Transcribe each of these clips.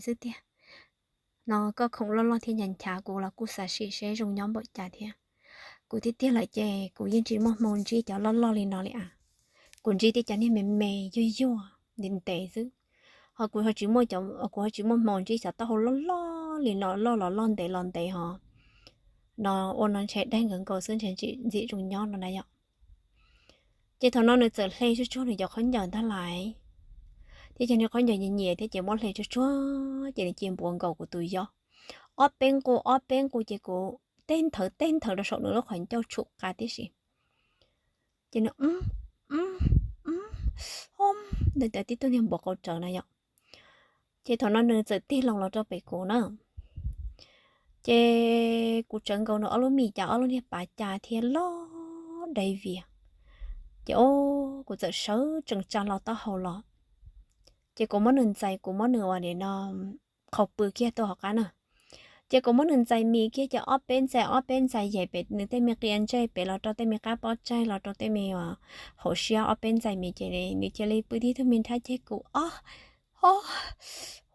xwb tiag. No koj khoom loj loj thiab nchav nchav, kuv los kuj xav sim seb zoo nyob npaum cas thiab. Kuv tiag tiag lawm ces kuv yeej tsis muaj hmoo ntsib cov loj loj li no li as. Kuv ntsib tej cov niag me me yuag yuag ntev ntev xwb, ho kuv ho tsis muaj, kuv ho tsis muaj hmoo ntsib cov taub hau loj loj li no, loj los loj ntev los ntev ho no ua no ntshe daig nkaus nkaus xwb ntshe ntxim zoo nyob no na yom. Ces thaum no nws txawm hle tsuag tsuag nws cov khaub ncaws ntag lais, thiab cov niag khaub ncaws nyias nyias thiab ces muab hle tsuag tsuag ces nws cia npuav nkaus kuv tus yob, ob peb nqus ob peb nqus ces kuv teb nthawv teb nthawv rau saum nws lub qhov ncauj tshum qa tib si. Ces nws ntawd tib tug niag npuav qau rawv na yom. Ces thaum no nws txawm tig loo los rau pem kuv na, ces kuv tsawv nkaus nws ob lub mis cas ob lub niag pav cas thiab loj dai vias. Ces o, kuv txawm sawv tsees tsa hlo taub hau los, ces kuv muab nws ntxais, kuv muab nws ua ni no qhau pw kiag tuaj hauv qab na. Ces kuv muab nws ntxais mis kiag ces ob peb ntxais ob peb ntxais yaim pem nws tej me qia ntsej pem los rau tej me qab pob tsaig los rau tej me hauv siab ob peb ntxais mis ces nws cia li pw tib tug me nrhab ceg kuv o.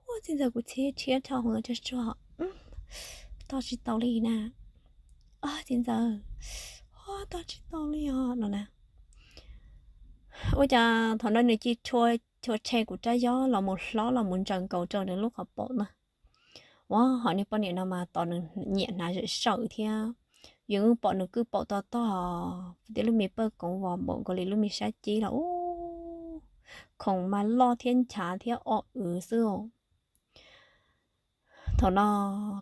Ua txiv ntxawm kuv txhiab rhiab dhau hwv tsuag tsuag, tos tsis tau li na. Txiv ntxawm, tos tsis tau li os no na. Ua cas thaum no nws cia li rhua rhe kuv rab yob los mus hlob los mus ntsaws nkaus rau nws lub qhov paum na. Ua ho niag poj niam no mas tos nws nyiam hnav zam sawm thiab, yus yeej pom nws kwj paum to tog, tib lub me pawj koov vos npaum nkaus li lub me sab cib los u, khoom mas loj thiab nchav thiab o wv xwb. Thaum no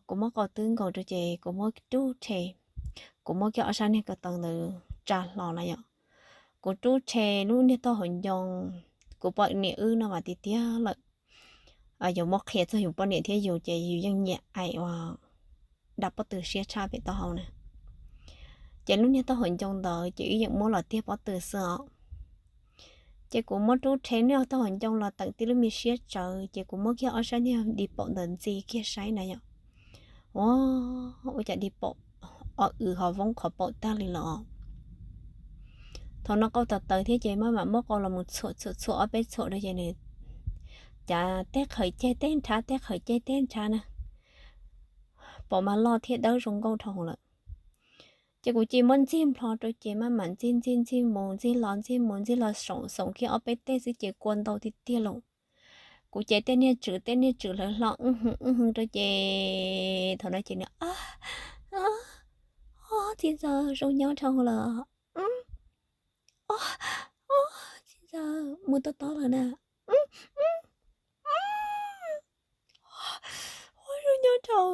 kuv muab qau twb nkaus rau ces kuv muab rub rhe, kuv muab kiag ob sab niag ko taw ntawd tsa hlo na yom. Kuv rub rhe lub niag taub hau ncoo, kuv poj niam wb no mas tiag tiag lawm, yuav muab qhia txog yus poj niam thiab yus ces yus yeej nyiam aim ua dam pob tw siab tshaj pem taub hau na. Ces lub niag taub hau ncoo ntawd ces wb yeej muab los tiag pob tw xwb os. Ces kuv muab rub rhe niag taub hau ncoo los teem tib lub me siab tsawv ces kuv muab kiag ob sab niag di paum ntawd ntxi kiag saib na yom. Ua, ua cas di paum o wv ho voob qhov paum tag li los. Thaum no qau tawv tawv thiab ces maj mam muab qau los mus txhuam txhuam txhuam ob peb txhuam rau ces nws cav teb qhawv ceg teb nrhav teb qhawv ceg teb nrhav na, paum mas loj thiab dawb zoo nkauj dhau lawm. Ces kuv cia li muab ntxig nplho rau ces maj mam ntxig ntxig ntxig mus ntxig los ntxig mus ntxig los xoom xoom kiag ob peb teg xwb ces kua ntau tiag tiag lauj. Kuv ces tej niag tswm tej niag tswm hlawv hlo wb hwv wb hwv rau ces thaum no ces nws o, txiv ntxawm zoo nyob dhau lawm. Txiv ntxawm mus tob tob lawm na. Zoo nyob dhau.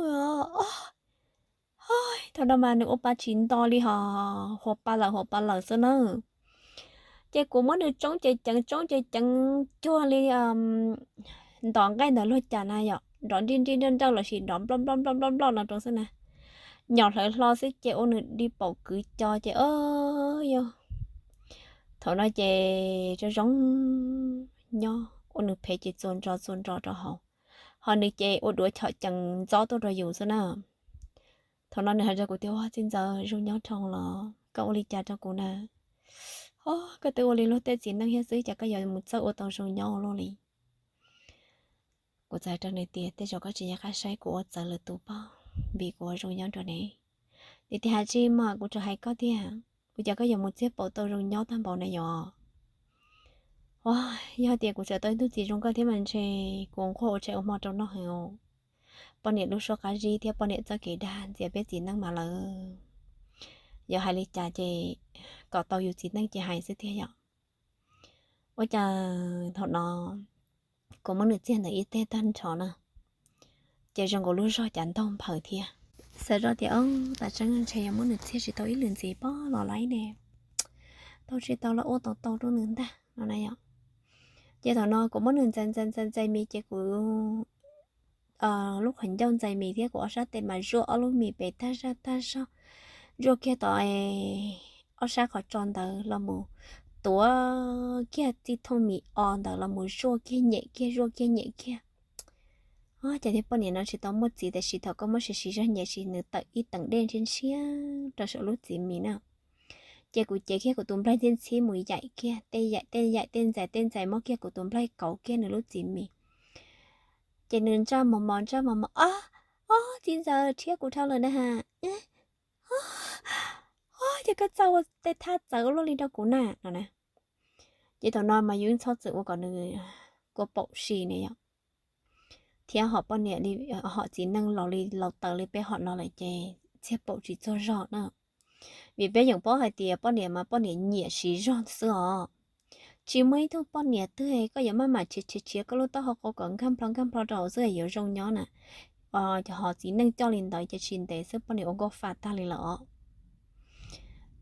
Thaum no mas nws ua pa tsis nto li hos, huas pa lawm huas pa lawm xwb na. Ces kuv muab nws tsoob ces ceev tsoob ces ceev cuag li ntos nqaij ntawm luag cas na yom, nrov nrij nrij nrawj nrawj lossis nrov nploj nploj nploj nploj nploj no rau xwb na. Nyom hlawv hlo xwb ces ua nws di paum kwv co ces o, yog thaum no ces zoo zoo nyob ua nws phem ces txua nro txua nro rau hauv, ho nws ces ua duav chom ceev ntxob tuaj rau yus xwb na. Thaum no nws hais rau kuv tias, Ua txiv ntxawm, zoo nyob dhau los koj ua li cas rau kuv na? Os, koj twb ua li luag tej txiv neej thiab xwb, cas koj yuav mus txawj ua tau zoo nyob ua luaj li? Kuv txawm hais rau nws tias, Tej zaum koj tsis nco qab saib kuv ua txawv lwm tus pob, vim kuv ua zoo nyob nrog ne. Nws tias, Hais tsis mas kuv tsuas hais koj tiag, ua cas koj yuav mus txiag paum tau zoo nyob tag npaum na yom? Ua, yog tias kuv tseem tau ib tug txiv zoo koj thiab mas ntshe kuv nquag ua tshais ua hmo rau noj heev os. Poj niam lub suab qab zib thiab poj niam txoj kev dag ntxias peb txiv neej mas lawm. Yog hais li cas ces kom tau yus txiv neej ces hais xwb tiag yom. Ua cas thaum no kuv muab nws txiag ntawm ib teg tag nrho na, ces zoo nkaus lub zog cas ntaug nphaws thiab. Xav zoj tias, Ob, tas tseeb ntshe yuav muab nws txiag tsis tau ib lwm ntxiv pob los laib ne, tau tsis tau los ua tau tau rau nws ntag no na yom. Ces thaum no kuv muab nws ntxais ntxais ntxais ntxais mis ces kuv lub qhov ncauj ntxais mis thiab kuv ob sab tes mas zuaj ob lub mis pem tag zog tag zog, zuaj kiag tau ob sab qhov tso ntawd los mus tuav kiag txij thooj mis o ntawd los mus zuaj kiag nyem kiag zuaj kiag nyem kiag. Ob, cas niag poj niam no tsis tau muaj txiv tiam sis thaum koj muab siv siv zog nyem sis nws tawm ib teem dej ntshiab ntshiab rau saum lub txiv mis na. Ces kuv cev kiag kuv tus nplaig ntxhib ntxhib mus yaim kiag, tej yaim tej yaim tej ntxais tej ntxais muab kiag kuv tus nplaig kauv kiag nws lub txiv mis. Ces nws ntsaj mos mos ntsaj mos mos, Ob, ob, txiv ntxawm, rhiab kuv dhau lawm na ha. Ob, ces koj txawj ua tej thaj txawv ua luaj li rau kuv na no na. Ces thaum no mas yus txhob txwm ua kom nws kua paum si ne yom. Thiab hom poj niam li, hom txiv neej laus li laus taws li peb hom no lawm ces txiag paum tsis txog zog na. Vim peb yeej paub hais tias poj niam mas poj niam nyiam siv zog xwb os. Tsis muaj ib tug poj niam twg koj yuav maj mam tshiav tshiav tshiav koj lub taub hau qau kom nkag nplho nkag nplho rau hauv xwb yuav zoo nyob na. Cov hom txiv neej coj li ntawd ces tsis ntev xwb poj niam ua nkauj fam tag li lawm os.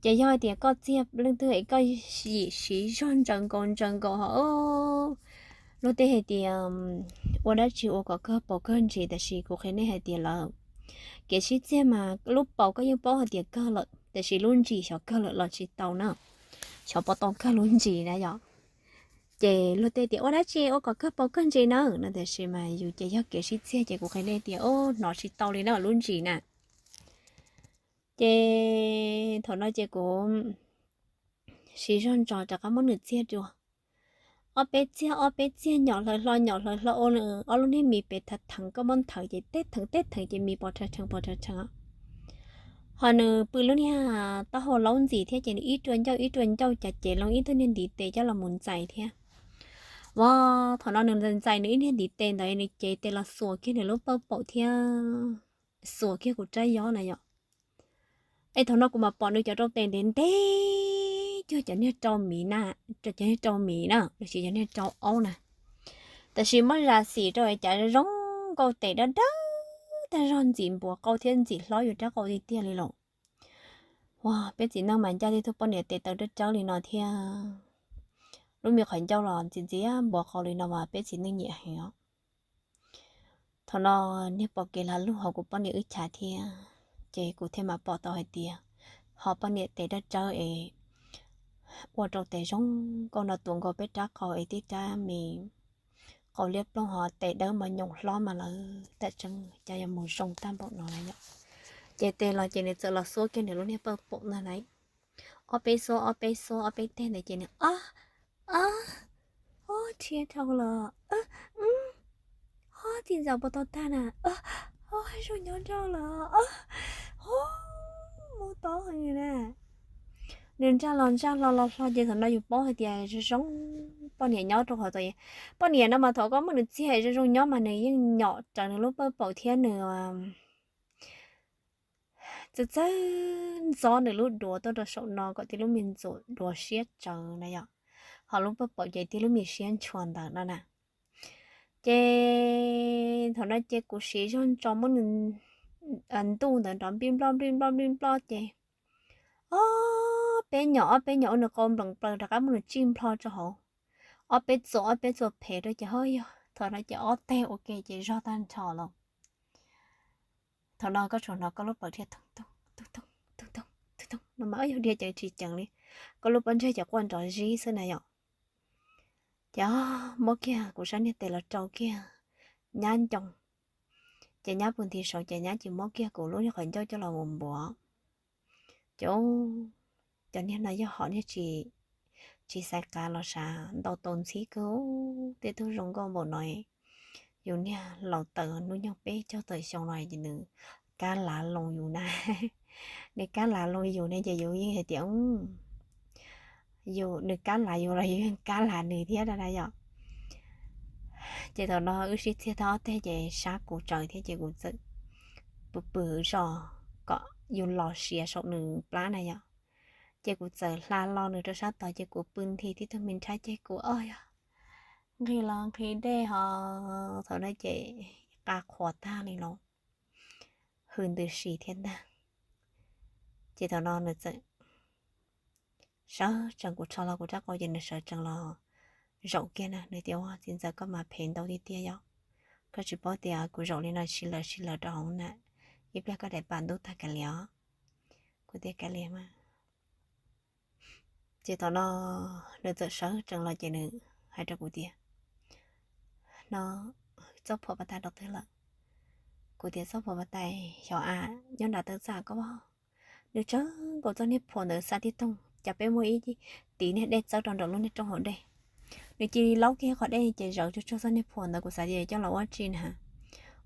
Ces yog hais tias koj txiag leej twg es koj yim siv zog ntsaws nkaus ntsaws nkaus hos, luag tej hais tias ua dab tsi ua kom kawg paus kawg ntsis, tab sis kuv qhia nej hais tias lawm, kev sib txiag mas lub paus koj yeej paub hais tias kawg lawm tab sis lub ntsis xyov kawg lawm los tsis tau na. Xyov puas tau kawg lub ntsis na yom. Ces luag tej tias ua dab tsi ua kom kawg paus kawg ntsis na no, tab sis mas yus ces yog kev sib txiag ces kuv qhia nej tias hnov tsis tau li na lub ntsis na. Ces thaum no ces kuv siv zog ntsos rov qab muab nws txiag dua. Ob peb txiag ob peb txiag nyom hlawv hlo nyom hlawv hlo ua ob lub niag mis pes theev theev, koj muab nthawv ces teb theev teb theev ces mis pos rhawv rheev pos rhawv rheev. Ho nws pw lub niag taub hau laub ntxim thiab ces nws ib rua ncauj ib rua ncauj cas cev loo ib tug niag ntiv tes coj los mus ntxais thiab. Ua, thaum no nws ntxais nws ib niag ntiv tes ntawd nws cev tes los xuas kiag nws lub pawj paum thiab xuas kiag kuv rab yob na yom. Es thaum no kuv mam pom nws cov rau tes ntev ntev cuag cov niag rau miv na, cov niag rau miv na los sis cov niag rau aub na. Tab sis muab zam xim rau cas zoo nkauj tes dawb dawb tag zog ntxim npuav qau thiab ntxim hlob yus rab qau tiag tiag li lauj. Ua, peb txiv neej mas ncaj tib tug poj niam tes taw dawb dawb li no thiab. Lub me qhov ncauj los ntxim ntxiab npuav qau li no mas peb txiv neej nyiam heev os. Thaum no niag pom kev lag lug hauv kuv poj niam wb chav thiab, ces kuv thiaj mam pom tau hais tias ho poj niam tes dawb dawb es ua rau tes zoo nkauj no tuav nkaus peb rab qau es tib rab me qau liab ploog ho tes dawb mas nyoos hlob mas lawv tam tseeb cas yuav mus zoo tag npaum no lawm yom. Ces tes los ces nws txawm los xuab kiag nws lub niag pawj paum ntag lauj. Ob peb xuab ob peb xuab ob peb teg ntawd ces nws ob, ob, ob rhiab dhau lawm. Ob, txiv ntxawm puas tau tag na? Ob, zoo nyob nrauj lawm. Mus tod heev na. Nws ntsaj los ntsaj hlo los hlo ces thaum no yus paub hais tias zoo zoo poj niam nyob rau qhov tod. Poj niam no mas thaum koj muab nws txiag zoo zoo nyob mas nws yeej nyom raws nws lub pawj paum thiab nws txawj txawj ntxov nws lub duav tuaj rau saum no kom tib lub me ntxuav duav siab tsawv na yom. Ho lub pawj paum ces tib lub me siab ntshua ntawd no na. Ces thaum no ces kuv siv zog ntso muab nws ntuj ntawd nrov nplij nploj nplij nploj nplij nploj ces ob peb nyom ob peb nyom ua nws qau nplees plaws rov qab muab nws tsij nplho rau hauv. Ob peb txuas ob peb txuas phem rau ces ho yog thaum no ces ob teg ua ke ces zog tag nrho lawm. Thaum no koj tsuas hnov koj lub plawv thiaj toog toog toog toog toog toog toog toog no mas yog dhia ceev tsis ceev li, koj lub pob ntseg ces quaj nrov zib xwb na yom. Ces muab kiag kuv sab niag tes los rau kiag nyab ncoo, ces nyab pw nthi saud ces nyab cis muab kiag kuv lub niag qhov ncauj coj los mus npuav. Ces cov niag no yog hom niag tsis, tsis xaiv qav los sav ntau tau ntxhib kawg. Tej tug zoo nkauj npaum no, yus niag laus tawm hnub nyoog peb caug tawm xyoo no ces nws kab lav loo yus na. Nws kab lav loo yus ne ces yus yeej hais tias yus, nws kab lav yus los yus yeej kab lav nws thiab na yom. Ces thaum no wb sib txiag tag ob teg ces sab kuv tsawv thiab ces kuv txawm pw pw zog kom yus los siav saum nws plab na yom. Ces kuv txawm hla lo nws rau sab tod ces kuv pw nthi tib tug me nrhab ces kuv o yog nqhis los nqhis dej ho thaum no ces qa qhuas tag li los hws ntws si thiab ntag. Ces thaum no nws txawm sawv tsees, kuv rho hlo kuv rab qau ces nws sawv tsees los zaum kiag na, nws tias ua txiv ntxawm koj mas phem ntau tiag tiag yom, koj tsis paub tias kuv zaum li no si lawm si lawm rau hauv na, ib pliag koj daim pam ntub tag kav liam os. Kuv tias kav liam mas. Ces thaum no nws txawm sawv tsees los ces nws hais rau kuv tias no, txoj phuam pas tais rau twg lawm? Kuv tias txoj phuam pas tais xyov a, nyob nram taw txaj koj vag. Nws tsawv nkaus txoj niag phuam ntawd xa tib toog, cas peb muaj ib tiv niag dej txawb rau nram lub niag rooj haus dej. Nws cia li laub kiag qhov dej ces zawv tsuag tsuag txoj niag phuam ntawd, kuv xav tias coj los ua tsi na.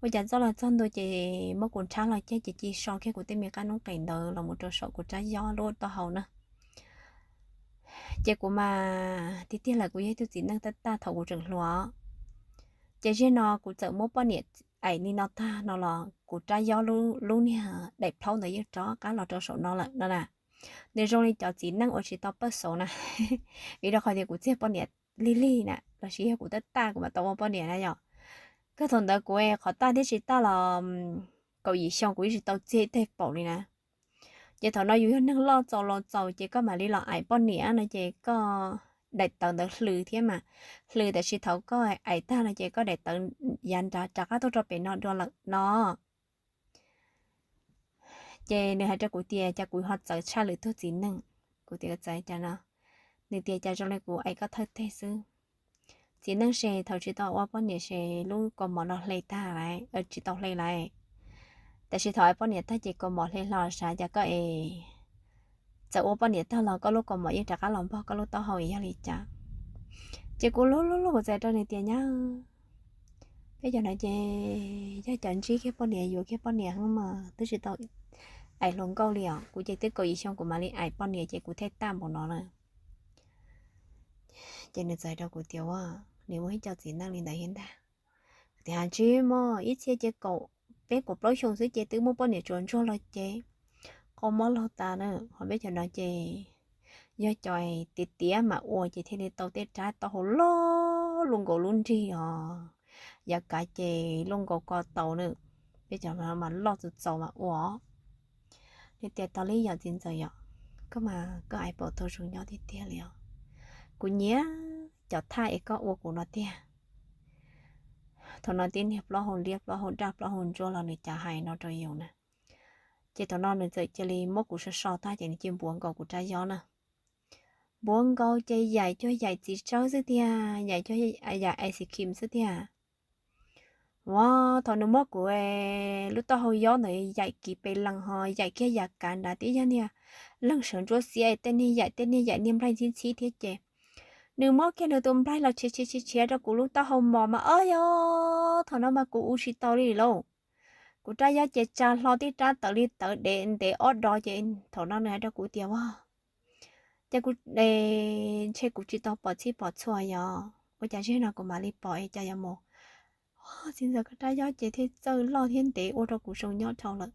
Ua cas txoj los txog ntua ces muab kuv nrhab los ceg ces cia li so kiag kuv tej me qab noob qes ntawd los mus rau saum kuv rab yob lub taub hau na. Ces kuv mas tiag tiag lawm, kuv yog ib tug txiv neej tab tag thaum kuv tseem hluas. Ces zaum no kuv txawm muab poj niam aim li no tag no los kuv rab yob lub niag daim plhaub ntawd yeej rov qab los rau saum no lawm no na. Nws zoo li cov txiv neej uas tsis tau pawj xauv na, vim rau qhov tias kuv txiag poj niam lig lig na, los sis yog kuv tab tag kuv mam tau ua poj niam na yom. Kawg thaum ntawd kuv qhov tag thiab tsis tag los kaum yim xyoo kuv yeej tsis tau txiag ib teg paum li na. Ces thaum no yus yog neeg loj txaus los txaus ces koj mam li los aim poj niam no ces koj daim tawv ntawd hlws thiab mas, hlws tab sis thaum koj aim tag no ces koj daim tawv yav nrad rov qab tuaj rau pem no dua lawm no. Ces nws hais rau kuv tias cas kuv ho txawv tshaj lwm tus txiv neej. Kuv tias txawv cas no? Nws tias cas zoo li kuv aim koj thawj teg xwb. Txiv neej ces thaum tsis tau ua poj niam ces lub kaus mom no hle tag lawm, tsis tau hle lawm. Tab sis thaum aim poj niam tag ces kaus mom hle hlo sav, cas koj es txawm ua poj niam tag los koj lub kaus mom yeej rov qab los npog koj lub taub hau yog li cas? Ces kuv lub lub lub kuv txawm rau nws tias nyab, peb cov no ces yog cov ntsib kiag poj niam yuav kiag poj niam mas twb tsis tau aim hluas nkauj li os. Kuv ces twb kaum yim xyoo kuv mam li aim poj niam ces kuv thiaj tag npaum no na. Ces nws txawm rau kuv tias ua, nws muaj ib co txiv neej li ntawd thiab ntag. Tias tsis muaj, ib txhia ces kaum peb kaum plaub xyoo xwb ces twb muaj poj niam tsuas ntsuag los ces qau mob laug tas na. Ho peb cov no ces yog cov tiav tiav mam ua ces thiaj li tau tej rab taub hau loj luaj nkaus lub nrig os. Yav kav ces luaj nkaus ko taus na. Peb cov no mas loj txaus txaus mas ua. Nws tias tau li yam txiv ntxawm yom, koj mas koj aim pom tau zoo nyob tiag tiag li os. Kuv nyiam cov thaj es koj ua kuv no tiag. Thaum no tib niag plaub hau liab plaub hau daj plaub hau ntsuab los nws cas hais no rau yus na. Ces thaum no nws txawm cia li muab kuv so so tag ces nws cia li npuav nkaus kuv rab yob na. Npuav nkaus ces yaim cuag yaim txiv tsawb xwb tiag, yaim cuag yaim ice cream xwb tiag. Ua, thaum nws muab kuv lub taub hau yob ntawd yaim kiv pes lees ho yaim kiag yav kav nrad tib yog niag leeg sawv ntsuab xiab, tej niag yaim tej niag yaim niag nplaig ntxhib ntxhib thiab ces nws muab kiag nws tus nplaig los tshiav tshiav tshiav tshiav rau kuv lub taub hau mos mas, o yog, thaum no mas kuv ua tsis tau li lauj. Kuv rab yob ces tsa hlo tib rab tawv li tawv dev ntev ob dos ces thaum no nws hais rau kuv tias ua, ces kuv, ntshe kuv tsis tau pom txhij pom txhua yog ua cas zaum no kuv mam li pom es cas yuav mus, txiv ntxawm koj rab yob ces thiaj txawj loj thiab ntev ua rau kuv zoo nyob dhau lawm.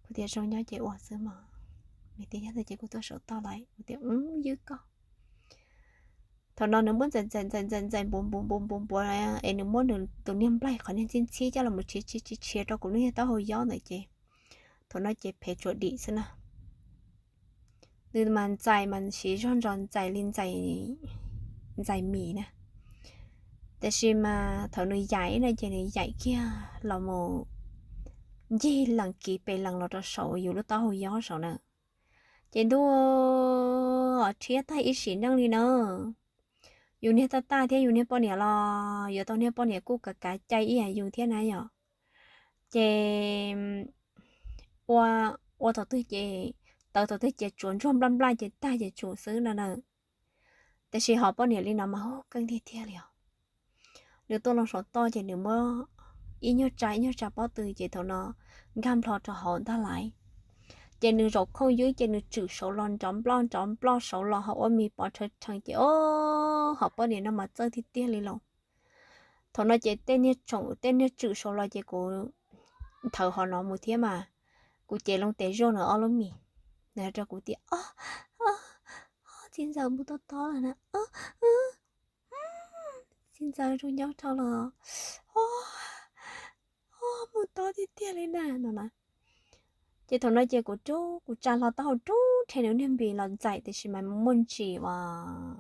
Kuv tias zoo nyob ces ua xwb mas. Nws tias yog ntawd ces kuv tuaj saum toj lawm. Kuv tias ywj koj. Thaum no nws muab ntxais ntxais ntxais ntxais ntxais npuav npuav npuav npuav npuav es nws muab nws tus niag nplaig qhov niag ntxhib ntxhib coj los mus tshiav tshiav tshiav rau kuv lub niag taub hau yob ntawd ces thaum no ces phem tsuas dim xwb na. Nws mas ntxais mas siv zog ntsos ntxais li ntxais mis na. Tab sis mas thaum nws yaim no ces nws yaim kiag los mus ncig lees kiv pes lees los rau saum yus lub taub hau yob saum na. Ces ntuj, rhiab tag ib sim neej li na. Yus niag tag tag thiab yus niag poj niam los yuav tau niag poj niam kuj kav kav cai ib yam yus thiab na yom. Ces ua, ua thaum twg ces tawv thaum twg ces tsuas ntsuag nplaj nplaj ces tag ces tsum xwb no na. Tab sis ho poj niam li no mas hu keej tiag tiag li os. Nws tuaj loo saum toj ces nws muab ib nyuag tsa ib nyuag tsa pob tw ces thaum no nkag nplho rau hauv ntag lais. Ces nws zaum khooj ywb ces nws tswm saud los nrov nploj nrov nploj saud los ho ua mis pov rhawv rhees ces o, ho poj niam no mas txawj tiag tiag li lauj. Thaum no ces tej niag tsoom tej niag tswm saud los ces kuv nthawv hov no mus thiab mas kuv cev loo tes zuaj nws ob lub mis. Nws hais rau kuv tias o, txiv ntxawm mus tob tob lawm na. Txiv ntxawm zoo nyob dhau los, mus tob tiag tiag li na no na. Ces thaum no ces kuv rub kuv tsa hlo taub hau rub rhe nws niag npis los ntxais tiam sis mas muaj ntsis uas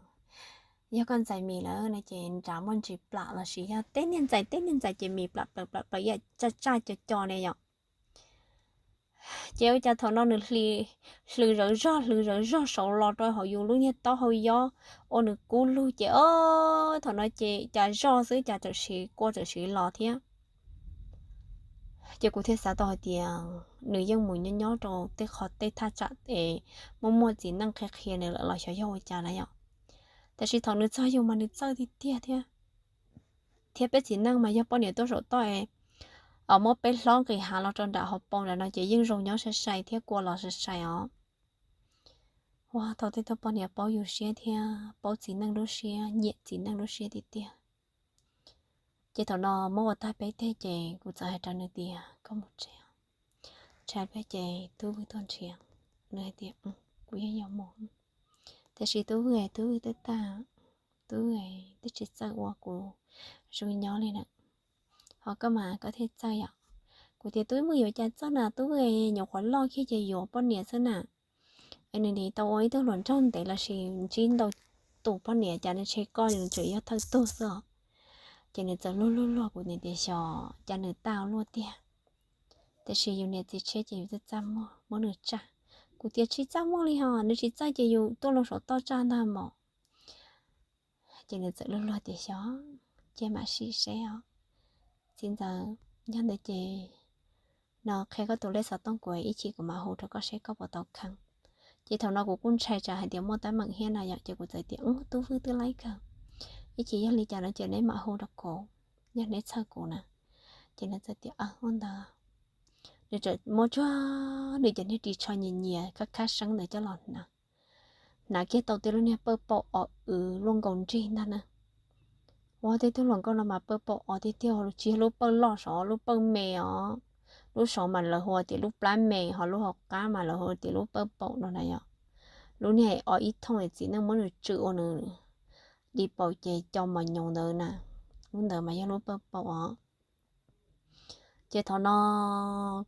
yog koj ntxais mis lawm no ces nrad muaj ntsis plam los sis yog tej niag ntxais tej niag ntxais ces mis plam plaws plaws ib yam tsaj tsaj co co ne yom. Ces ua cas thaum no nws hlws zawv zog hlws zawv zog saud los rau hauv yus lub niag taub hau yob ua nws kub lug ces o, thaum no ces cas zoj xwb cas txawm siv kua txawm siv los thiab. Ces kuv thiaj xav tau hais tias nws yeej mus nyob nyob rau tej qhov tej thaj tsam es muaj muaj txiv neej qhia qhia nws lawm los xyov yog ua cas na yom. Tab sis thaum nws txog yus mas nws txawj tiag tiag thiab. Thiab peb txiv neej mas yog poj niam tuaj saum toj es muab peb hlob nqis hav los rau nram hauv paus nram no ces yeej zoo nyob sai sai thiab kua los sai sai os. Ua thaum tej tug poj niam paub yus siab thiab paub txiv neej lub siab, nyiam txiv neej lub siab tiag tiag. Ces thaum no muab ua tag peb teg ces kuv txawm hais rau nws tias koj mus tsev. Ntshai peb ces Tub Vwj tuaj nrhiav. Nws hais tias kuv yeej yuav mus. Tiam sis Tub Vwj, Tub Vwj twb tag, Tub Vwj twb tsis txawj ua kuv zoo nyob li na. Ho koj mas koj thiaj txawj yom. Kuv tias Tub Vwj yuav cas txawj na, Tub Vwj nyuam qhuav loj kiag ces yuav poj niam xwb na. Es nws nim tau ua ib tug hluas nraug ntev los sis ntsib ntau tus poj niam cas nws tseg koj nws tseem yog thawj tug xwb os. Ces nws txawm luag luag luag kuv tias xyov cas nws tau luaj tiag. Tiam sis yus niam txiv tshiab ces yus txaj txaj muag muab nws tsaj. Kuv tias tsis txaj muag li hos, nws tsis txawj ces yus tuaj loo saum toj tsaj ntag mos. Ces nws txawm luag luag tias xyov, cia mam sim seb os. Txiv ntxawm, yog ntawd ces no qhia koj tus lej xov tooj kuv, ib chim kuv mam hu rau koj seb koj puas tau kheev. Ces thaum no kuv kuj ntshai tsam hais tias muaj teeb meem thiab na yom, ces kuv txawm tias Tub Vwj twb laib kawg, ib chim yog li cas no ces neb mam hu rau kuv, yog neb txhawj kuv na. Ces nws txawm tias ua ntawd. Nws txawm muab tsuag nws cov niag ris tsho nyias nyias khab khab seeb ntawd coj los hnav. Hnav kiag tau tej lub niag pawj paum os, luaj nkaus nrig ntag na. Ua tej tug hluas nkauj no mas pawj paum os tiag tiag, tsis yog lub pawj loj saud, lub pawj me os. Lub saud mas lawv hu tias lub plab me, ho lub hauv qab mas lawv hu tias lub pawj paum no na yom. Lub niag os ib thooj txiv neej muab nws tswm ua nws li paum ces cau mos nyoos ntawd na. Lub ntawd mas yog lub pawj paum os. Ces thaum no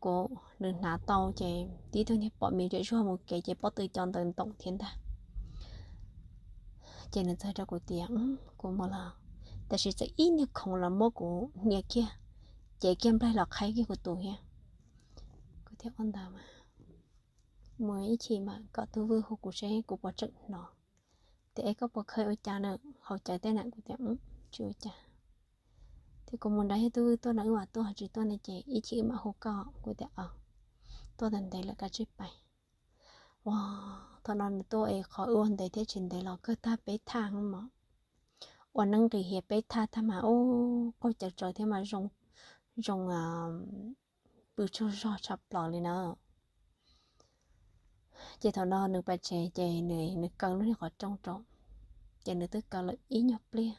kuv, nws hnav tau ces tib tug niag pom me ntsia zuag mus kev ces pob tw cov ntawd ntoom thiab ntag. Ces nws txawm rau kuv tias kuv mus los, tab sis txawm ib niag khoov los muab kuv hnia kiag, cev kiag nplaig los qhaib kiag kuv tus thiab. Kuv tias ua ntawd mas mus ib chim mas kom Tub Vwj hu kuv seb kuv puas tseem hnov. Tias es koj puas khaws ua cas na, haus cawv tej na? Kuv tias tsis ua cas. Tias kuv mus nrad thiab Tub Vwj tuaj na, wb mam tuaj, ho tsis tuaj ne ces ib chim wb mam hu koj. Kuv tias tuaj tau ntev lawm kav tsij pais. Ua, thaum no nws tuaj es qhov wb ua ntev thiab tsis ntev los kawg tag peb thaj mos. Ua neeb nqis hiav peb thaj tag mas ub qaug cawv tsawv thiab mas zoo, zoo pw tsaug zog tshaj plaws li na. Ces thaum no nws pais tsev ces nws kaw lub niag qhov rooj rau, ces nws twb kaw lawm ib nyuag pliag.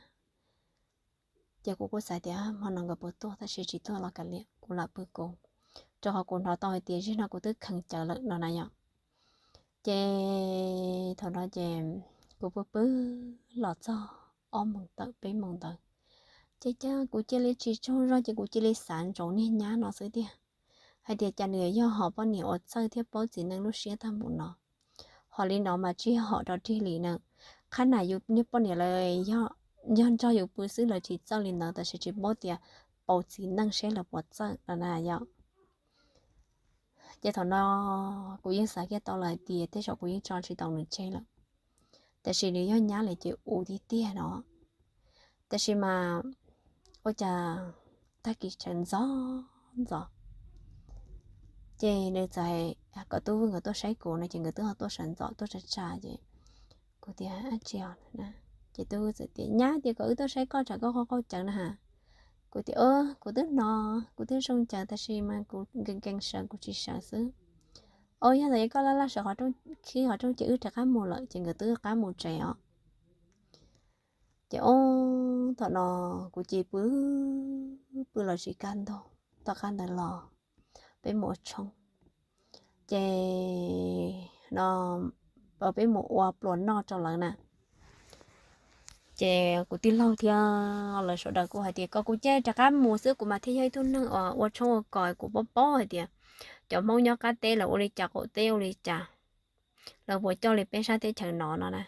Ces kuv kuj xav tias hmo no nkawd puas tuaj, tab sis tsis tuaj los kav liam, kuv lam pw kuv, rau qhov kuv hnov tau hais tias zaum no kuv twb kheev cawv lawm no na yom. Ces thaum no ces kuv pw pw los txog ob moos tawm peb moos ntawd, ces cas kuv cia li tsis tsaug zog ces kuv cia li xav ntsoov niag nyab no xwb tiag, hais tias cas nws yog hom poj niam uas txawj thiab paub txiv neej lub siab tag npaum no. Hom li no mas tsis yog hom rau rig li na. Qhab na yus niag poj niam lawv yog nrog yus pw xwb lawv tsis txawj li ntawd, tab sis tsis paub tias paub txiv neej seb lawv puas txawj no na yom. Ces thaum no kuv yeej xav kiag tau lawm hais tias tej zaum kuv yeej tso tsis tau nws tseg lawm, tab sis nws yog nyab lawm ces ua tiag tiag no. Tab sis mas ua cas tag kis sawv ntxov ntxov, ces nws txawm kom Tub Vwj nkawd tuaj saib kuv no ces nkawd twb ho tuaj sawv ntxov tuaj tsa tsa ces kuv tias tsis os. Ces Tub Vwj txawm tias nyab tias kom wb tuaj saib koj tsam koj qaug qaug cawv na has. Kuv tias kuv twb hnov kuv twb zoo cawv tab sis mas kuv nkees nkees sawv kuv tsis sawv xwb. Au yog ntawd koj laj laj sawv qhov rooj, khib qhov rooj ces wb rov qab mus lawm ces nkawd twb qab mus tsev os. Ces ub thaum no kuv cia li pw pw los tsis kaj ntug, tom qab ntawd los peb mus ua tshoob, ces no peb mus ua pluas noj rau lawv na. Ces kuv tij laug thiab lawv sawv daws kuj hais tias kom kuv cia li rov qab mus xwb kuv mas thiaj yog ib tug neeg uas ua tshoob ua kos, kuv paub paub hais tias cov Hmoob nyob qab teb lawv ua li cas qaum teb ua li cas, lawv puas coj li peb sab teb chaws no no na.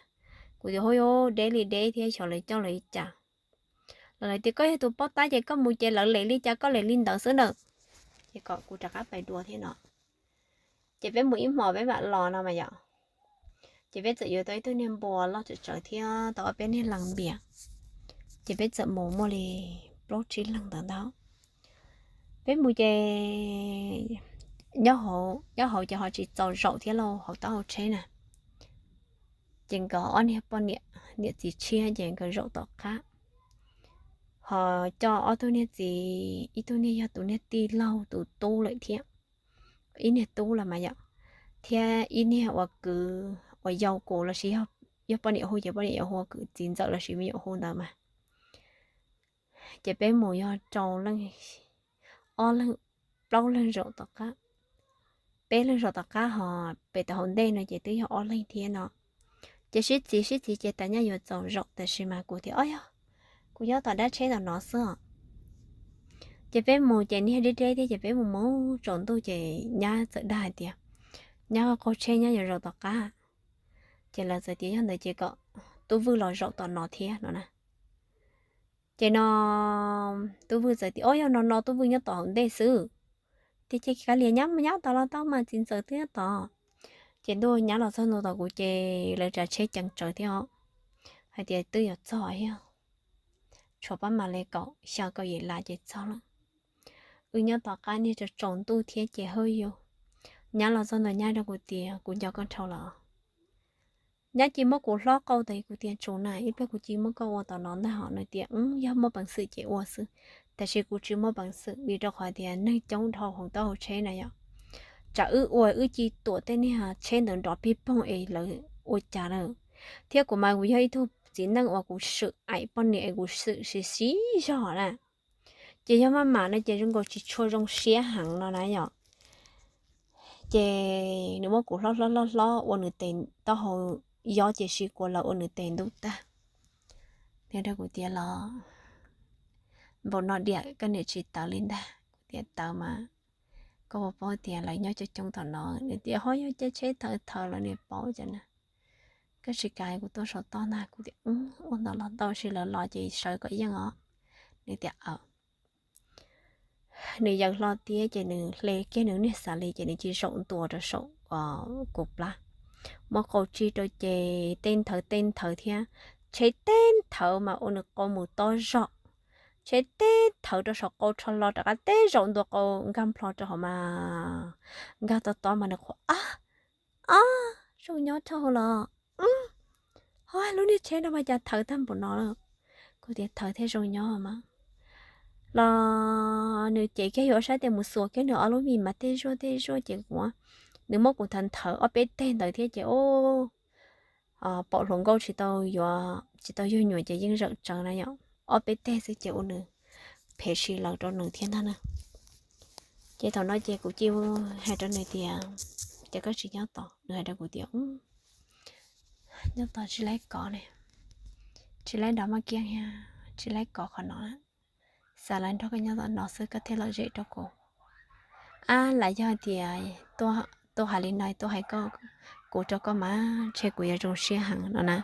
Kuv tias hauj yog deb li deb thiab xyov lawv coj lawv li cas. Lawv hais tias koj yog tus paub tab ces koj mus ces lawv lem li cas koj lem li ntawd xwb na. Ces kom kuv rov qab pais dua thiab no. Ces peb mus ib hmos peb mam los no mas yom. Ces peb txawm yuav tau ib tug niag npua loj tsawv tsawv thiab tau ob peb niag las npias. Ces peb txawm mus muaj li plaub tsib leeg ntawd ntag. Peb mus ces nyob hauv ces ho tsis txaus zaum thiab lauj, hauv taub hau tsheb na. Ces nkawd ob niag poj niam, niam txiv tshiab ces nkawd zaum tom qab, ho coj ob tug niag txiv, ib tug niag yog tus niag tij laug tus tub lawm thiab, ib niag tub los mas yom, thiab ib niag uas kwv uas yau kuv lossis yog poj niam hu ces poj niam yuav hu ua kwv txiv ntxawm lossis me nyuam hu ntawd mas. Ces peb mus yog rau leej, ob leeg, plaub leeg zaum tom qab, peb leeg zaum tom qab ho pem tom hauv ntej no ces twb yog ob leeg thiab no. Ces sib txiv sib txiv ces tas nyaj yuav txaus zaum tab sis mas kuv tias ob yog kuv nyob tom dab tsheb tom no xwb os. Ces peb mus ces niag deb deb thiab ces peb mus mus tsaus ntuj ces nyab txawm dag hais tias nyab qaug tsheb nyab yuav zaum tom qab. Ces lawv txawm tias yog ntawd ces kom tub Vwj los zaum tom no thiab no na. Ces no tub Vwj txawm tias ob yog no no tub Vwj nyob tom hauv ntej xwb. Tias ces kav liam nyab mus nyab tom los tau mas txiv ntxawm twb nyob tom. Ces ntuj nyab los txog ntua tom kuv ces lawv tsav tsheb ceev tsawv thiab os, hais tias twb yuav txog thiab, tshuav pab mam li kaum xya kaum yim las ces txog lawm. Wb nyob tom qab niag tsaus tsaus ntuj thiab ces hwj yus, nyab los txog ntawd nyab rau kuv tias kuv nco koj dhau los. Nyab cia muab kuv hlob qau tas kuv tias tsuas na ib pliag kuv cia muab koj ua tom no ntag hos. Nws tias yog muaj peev xwm ces ua xwb, tab sis kuv tsis muaj peev xwm vim rau qhov tias neeg coob dhau hauv taub hau tsheb na yom. Tsam wb ua wb cia tuam tej niag tsheb ntawd nrov pig poog es lawv ua cas lawm. Thiab kuv mas kuv yog ib tug txiv neej uas kuv swm aim poj niam es kuv swm siv siv zog na. Ces yog maj mam no ces zoo nkaus tsis tshua zoo siab heev no na yom. Ces nws muab kuv hlob hlob hlob hlob ua nws tes taub hau yob ces siv kuv lawv ua nws tes ntuj tag. Nws rau kuv tias los npaum no diam koj niam tsis tawv li ntag. Kuv tias tawv mas, koj puas paub tias lawv nyob coob coob tom no. Nws tias ho yog caij tsheb thawv thawv lawv niam paub cas na. Koj tsis kam kuv tuaj saum toj ntag. Kuv tias ua ntawd los tau, sis lawv los ces sawv kom yeej os. Nws tias aw. Nws yaws hlo tiab ces nws hle kiag nws niag xav li ces nws cia zaum ntua rau saum kuv plab, muab qau tsig rau ces tej nthawv tej nthawv thiab, tsheb tej nthawv mas ua nws qau mus tob zog, tsheb tej nthawv rau saum qau rho hlo rov qab teb zaum ntua qau nkag nplho rau hauv mas nkag tob tob mas nws qhuav a, a, zoo nyob dhau los. Ho lub niag tsheb no mas cas thawv tag npaum no lawm. Kuv tias thawv thiaj zoo nyob mas. Los nws cev kiag yus ob sab tes mus xuas kiag nws ob lub mis mas tej zuaj tej zuaj ces kuv, nws muab kuv thawv nthawv ob peb teg ntawd thiab ces paum hluas nkauj tsis tau yuav tsis tau yug nyuam ces yeej zawm tsawv na yom, ob peb teg xwb ces ua nws phem si lawm rau nws thiab ntag na. Ces thaum no ces kuv cia hais rau nws tias, ces koj tsis nyob tos. Nws hais rau kuv tias, nyob tos tsis laib kov ne, tsis laib nrov maj kiab thiab tsis laib kov qhov no, xav lawv nrog koj nyob tom no xwb koj thiaj lom zem rau kuv. Ab, lam yog tias tuaj hais li no tuaj hais kuv rau koj mas ntshe kuv yuav zoo siab heev no na.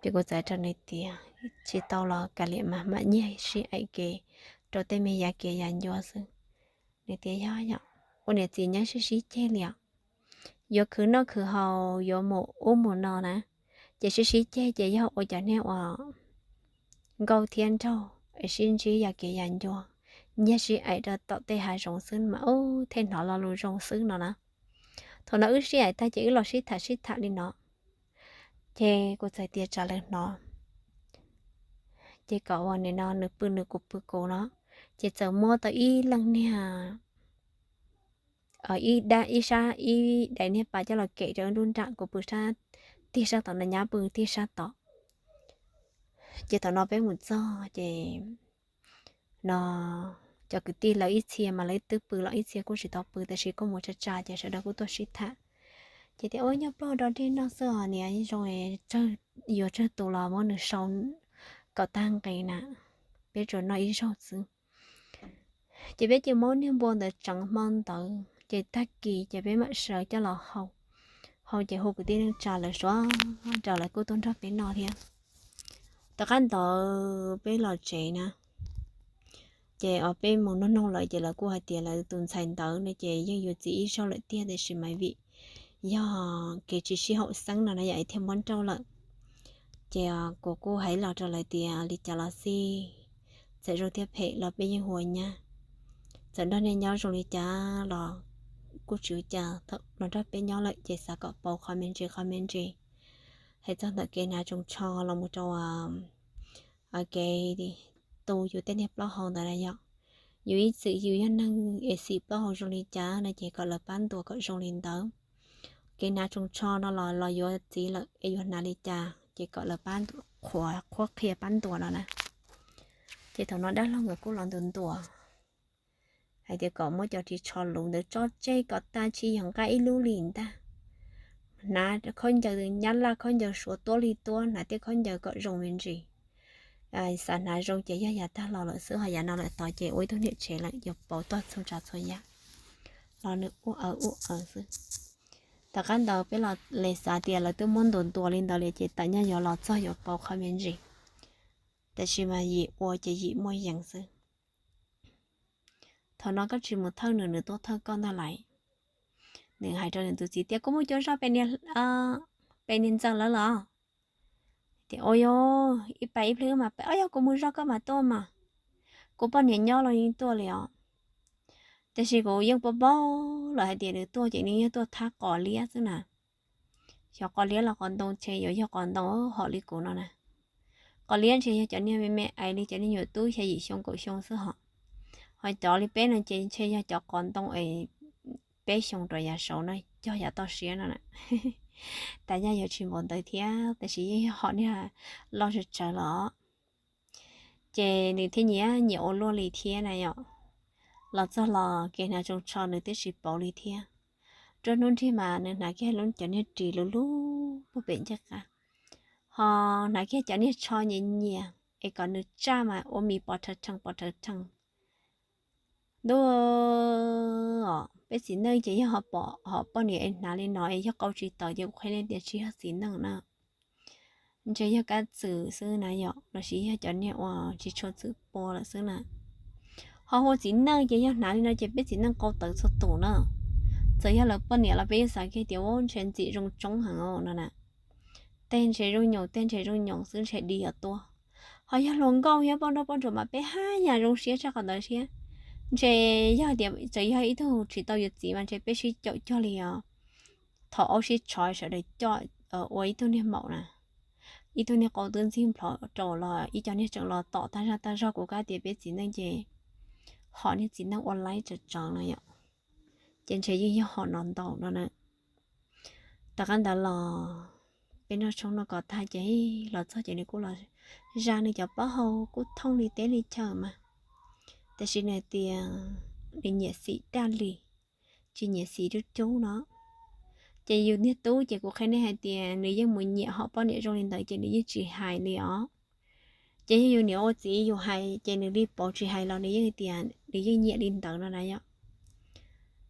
Ces kuv txawm rau nws tias tsis tau los kav liam mas mam nyiag sib aim kev rau tej me yav kev yav ncua xwb. Nws tias yog yom, ua niam txiv nyob sib sib ceg li os. Yuav khwv noj khwv haus yuav mus ub mus no na, ces sib sib ceg ces yog ua cov niag uas nkauj thiab nraug es sib ntsib yav kev yav ncua, nyiag sib aim rau tom tej hav zoov xwb mas ub thiaj hnov lo lus zoo xwb no na. Thaum no wb sib aim tag ces wb los sib tham sib tham li no. Ces kuv txawm tias tsam lawv hnov ces kom uas nim no nws pw nws kuv pw kuv no. Ces txawm muab tau ib leeg niag, ib dab ib sab ib daim niag pas coj los kem rau nruab nram, kuv pw sab tig sab tod no nyab pw tig sab tod. Ces thaum no peb mus txog ces no cov kwv tij lawv ib txhia mas lawv twb pw los ib txhia kuj tsis tau pw tab sis kuj mus tsa tsa ces sawv daws kuj tuaj sib tham. Ces tias ua nyuag plaub hau dog dig noj xwb os niam, zoo tsawg, yuav tsawg tus los muab nws sau kom tag nqis na, peb tsuas noj ib zaug xwb. Ces peb cia muab niag npua ntawd tseev hmo ntawd ces tag kis ces peb mam sawv coj los hau. Hau ces hu kwv tij neej tsa lawv suav nraud lawv kuj tuaj nrog peb noj thiab. Tom qab ntawd peb los tsev na, ces peb mus nug noog lawm ces lawv kuj hais tias lawv tus ntxhais ntawd no ces yeej yuav txiv ib zaug lawm tiag tiam sis mas vim yog kev tsis sib haum xeeb no na yom es thiaj muab nrauj lawm. Ces kuv kuj hais los rau lawv tias li cas los xij, txawm zoo thiab phem los peb yeej hu ua nyab. Txawm nrog nej nyob zoo li cas los kuj tsis ua cas, thaum los nrog peb nyob lawm ces xav kom pauv qhov me ntsis qhov me ntsis, hais txog ntawm kev hnav tsoos tsho los mus rau kev tu yus tej niag plaub hau ntawd na yom. Yus ib txwm yus yog neeg es xim plaub hau zoo li cas no ces kom lawv pab ntuas kom zoo li ntawd. Kev hnav tsoos tsho no los los yuav txiv lawm es yuav hnav li cas ces kom lawv pab ntuas, qhuav qhuab qhia pab ntuas no na. Ces thaum no dab laug nkawd kuj los ntuas ntuas hais tias kom muab cov ris tsho luv ntawd tso tseg kom tag, tsis yog nqa ib lub li ntag. Hnav khaub ncaws Nyab Laj, khaub ncaws Suav tuab li tuab, hnav tej khaub ncaws kom zoo me ntsis. Xav hnav zoo ces yog yav tag los lawm xwb, ho yav no lawm tod ces ua ib tug niam tsev lawm yuav pauv txhua tsav txhua yam los nws ua aws ua aws xwb. Tom qab ntawd peb los xav tias lawv twb muab ntuas ntuas li ntawd li ces tam nyaj yuav los txog yuav pauv qhov me ntsis. Tab sis mas yim ua ces yim muaj yees xwb. Thaum no koj tsis mus thawj nws, nws tuaj thawj koj ntag lauj. Nws hais rau nws tus txiv tias, kuv mus cuab zog pem niag ntxawm lawv los. Tias, ua yog ib pas ib pliag mas pem, o yog kuv mus zog koj mam tuaj mas. Kuv poj niam nyob los yeej tuaj li os. Tiam sis kuv yeej paub paub lawm hais tias nws tuaj ces nws yog tuaj thab qos liab xwb na. Xyov qos liab los qos ntoo, ntshe yuav yog qos ntoo hom li kuv no na. Qos liab ntshe yog cov niag me me ais li cov niag nyuam tub xya yim xyoo kaum xyoo xwb hos. Ho cov li peb no ces ntshe yog cov qos ntoo es peb xyoo rau yav saud no cog yav toj siab no na. Tam nyaj yuav tsis npaum ntawd thiab tab sis yeej yog hom niag loj tsawv tsawv los. Ces nws thiaj nyiam nyiam ua luaj li thiab na yom. Los txog los kev hnav tsoos tsho nws twb tsis pauv li thiab. Ruaj hnub nrig mas nws hnav kiag lub cov niag ris lub lub puag pem ncej qab, ho hnav kiag cov niag tsho nyias nyias es kom nws tsaj mas ua mis pov rhawv rhees pov rhawv rhees. Ntuj os, peb txiv neej ces yog ho pom ho poj niam es hnav li no es yog qau tsis tawm ces kuv qhia nej tias tsis yog txiv neej na. Ntshe yog kab txwm xwb na yom, los sis yog cov niag uas tsis tshua txwm pua lawm xwb na. Ho hu txiv neej ces yog hnav li no ces peb txiv neej qau tawv txhua tus na. Txawm yog lawv poj niam los peb yeej xav kiag tias ua ntshe ntxim zoo tsoob heev no na. Tej ntshe zoo nyoos, tej ntshe zoo nyoos xwb ntshe di yuav tuaj. Ho yog hluas nkauj thiab poj nrauj poj ntsuam mas peb haj yam zoo siab tshaj qhov ntawd thiab. Ntshe yog tias txawm yog ib tug tsis tau yuav txiv mas ntshe peb sib caum cog li os. Thaum aub sib tshov sawv daws coj ua ib tug niag maum na, ib tug niag qau twb ntxig nplhov rau los ib co niag tseem los tom tag zaj tag zog. Kuv kab tias peb txiv neej ces hom niag txiv neej ua laib tsawv tsawv no yom, ces ntshe yeej yog hom no ntau no na. Tom qab ntawd los peb noj tshoob noj kos tag ces los txog ces nws kuj los zaj nws cov plaub hau kuj thooj li teb li chaw mas, tiam sis nws tias nws nyiam xim daj li, tsis nyiam xim cub cub no. Ces yus niag tub ces kuv qhia nej hais tias nws yeej mus nyiam hom poj niam zoo li ntawd ces nws yeej tsis hais li os. Ces yog yus niam ua txiv yus hais ces nws li pauv, tsis hais los nws yeej tias nws yeej nyiam li ntawd no na yom.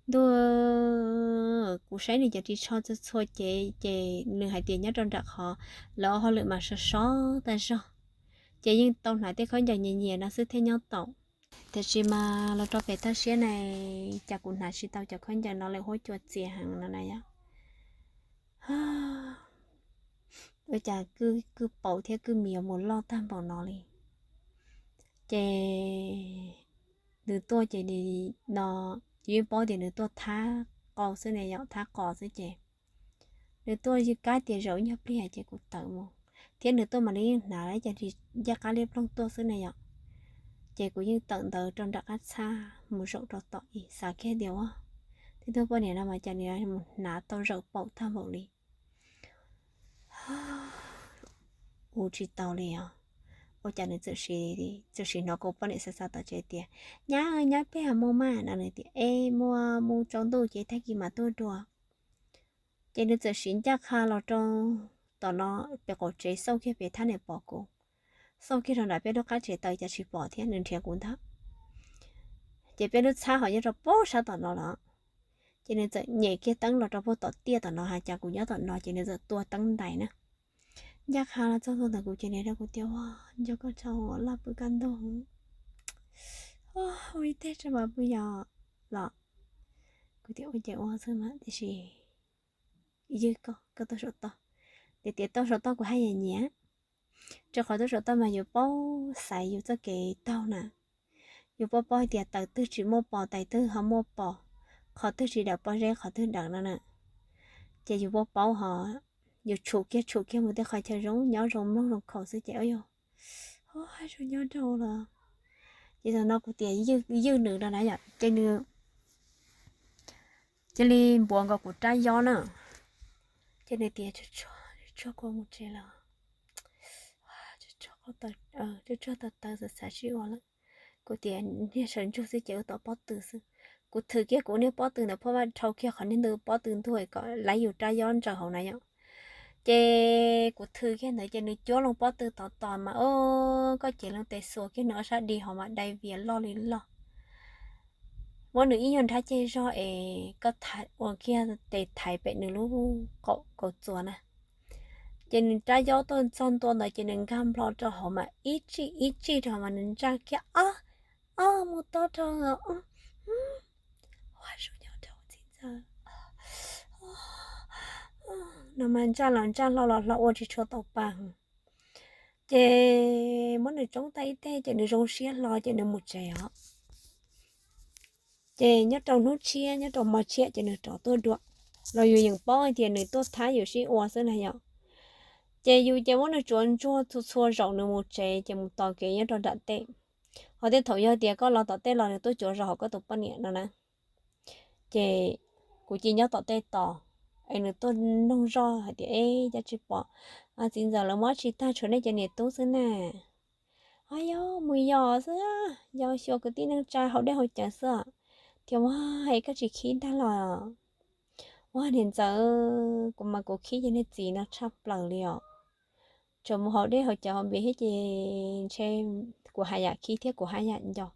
Ntuj, kuv saib nws cov ris tsho txhua txhua cev ces nws hais tias nyob rau nram qhov lawv ua hauj lwm mas sov sov tag zog, ces yeej tau hnav tej khaub ncaws nyias nyias no xwb thiaj nyob tau. Tiam sis mas los rau pem toj siab ne, cas kuv hnav tsis tau cov khaub ncaws no lawm, huab cua txias heev no na yom. Ua cas kwj paum thiab kwj mis yuav mus loj tag npaum no li. Ces nws tuaj ces no, yus yeej paub tias nws tuaj thab qau xwb ne yom, thab qos xwb ces nws tuaj yws kab tias zaum ib nyuag pliag ces kuv tawm mus, thiab nws tuaj mas nws yeej hnav ib co ris ncaj qab liab ploog tuaj xwb ne yom. Ces kuv yeej tawm ntawd rau nram qab txhab mus zaum rau tom ib xav kiag tias ua, tej tug poj niam no mas cas nws mus hnav tau zaum paum tag npaum li. Ua tsis tau li os. Ua cas nws txawm sim hnov kuv poj niam xav xav tom tsev tias, nyab, nyab peb ho mus mas no, nws tias es muaj mus tsaus ntuj ces tag kis mam tuaj dua. Ces nws txawm sim ncaj qha los rau tom no, pem qaum tsev xauj kiag pem thab niam pom kuv, xauj kiag rau nram peb lub qab tsev taws cas tsis pom thiab, nws nrhiav kuv ntag. Ces peb lub txhab ho nyob rau pem sab tom no los, ces nws txawm nyem kiag teeb los rau puag tom tiaj tom no, hais cas kuv nyob tom no ces nws txawm tua teeb ntais na. Ncaj qha los txog ntua ntawm kuv ces nws rau kuv tias, ua, nco koj tso, laj pw kaj ntug, ua ib teg tso mas pw yos los. Kuv tias ua ces ua xwb mas tiam sis ywg koj, koj tuaj saum toj. Tias tias tuaj saum toj kuv haj yam nyiam, rau qhov tuaj saum toj mas yus paub xaiv yus txoj kev taug na. Yus paub paub hais tias taws twg tsis muaj pos, taws twg ho muaj pos, qhov twg tsis dawm pob zeb qhov twg dawm no na. Ces yus paub paub ho yus tshum kiag tshum kiag mus tej qhov chaw zoo nyob zoo mloog zoo khaus xwb ces ua yog zoo nyob rau lawm. Ces thaum no kuv tias ywj nws no na yom, ces nws cia li npuav nkaus kuv rab yob na, ces nws tias, Tsuag, koj mus tsev los? Tsuag, tsuag taw taw xav xav sib ua lawm. Kuv tias, Niag sawv ntsug xwb ces ua tau pob tw xwb. Kuv thwm kiag kuv niag pob tw ntawd phoj vaj dhau kiag qhov niag ntawd pob tw ntuag kom laib yus rab yob ntsaws hauv na yom. Ces kuv thwm kiag ntawd ces nws cuab loo pob tw tod tos mas, o, koj cev loo tes xuas kiag nws ob sab di hauv mas dai vias loj li loj. Muab nws ib nyuag nrab ceg zog es koj ua kiag tes thaiv pem nws lub qaum kaus txuas na. Ces nws rab yob tuaj txog ntua ntawd ces nws nkag nplo rau hauv mas ib tsij ib tsij rau hauv mas nws ntsaj kiag ob, ob mus tob rau, ua zoo nyob rau txiv ntxawm no mas ntsaj los ntsaj hlo los hlo ua tsis tshua tau pa. Ces muab nws tsoob tag ib teg ces nws zoo siab hlo ces nws mus tsev os. Ces nyob rau hnub tshiab nyob rau hmo tshiab ces nws rov tuaj dua, los yus yeej paub hais tias nws tuaj thab yus sib ua xwb na yom. Ces yus ces muab nws tsuav ntsuag txhua txhua zaum nws mus tsev ces mus tos kev nyob rau nram tej. Ho tej thaum yog tias koj los tom tej los nws tuaj cuav zog hauv koj tus poj niam no na. Ces kuv cia nyob tom tej tos, es nws tuaj noog zoj hais tias, Eb, cas tsis pom txiv ntxawm lawv mus dab tsi tag, tshuav nej cov niam tub xwb na? Ho yog mus yos xwb, yos xyuas kwv tij neej tsa haus dej haus cawv xwb. Tias, Ua, es koj tsis khib ntag los? Ua, niam ntxawm, kuv mas kuv khib cov niag txiv no tshaj plaws li os. Tsuas mus haus dej haus cawv haus npias thiab ces ntshe kuv haj yam khib thiab kuv haj yam nco.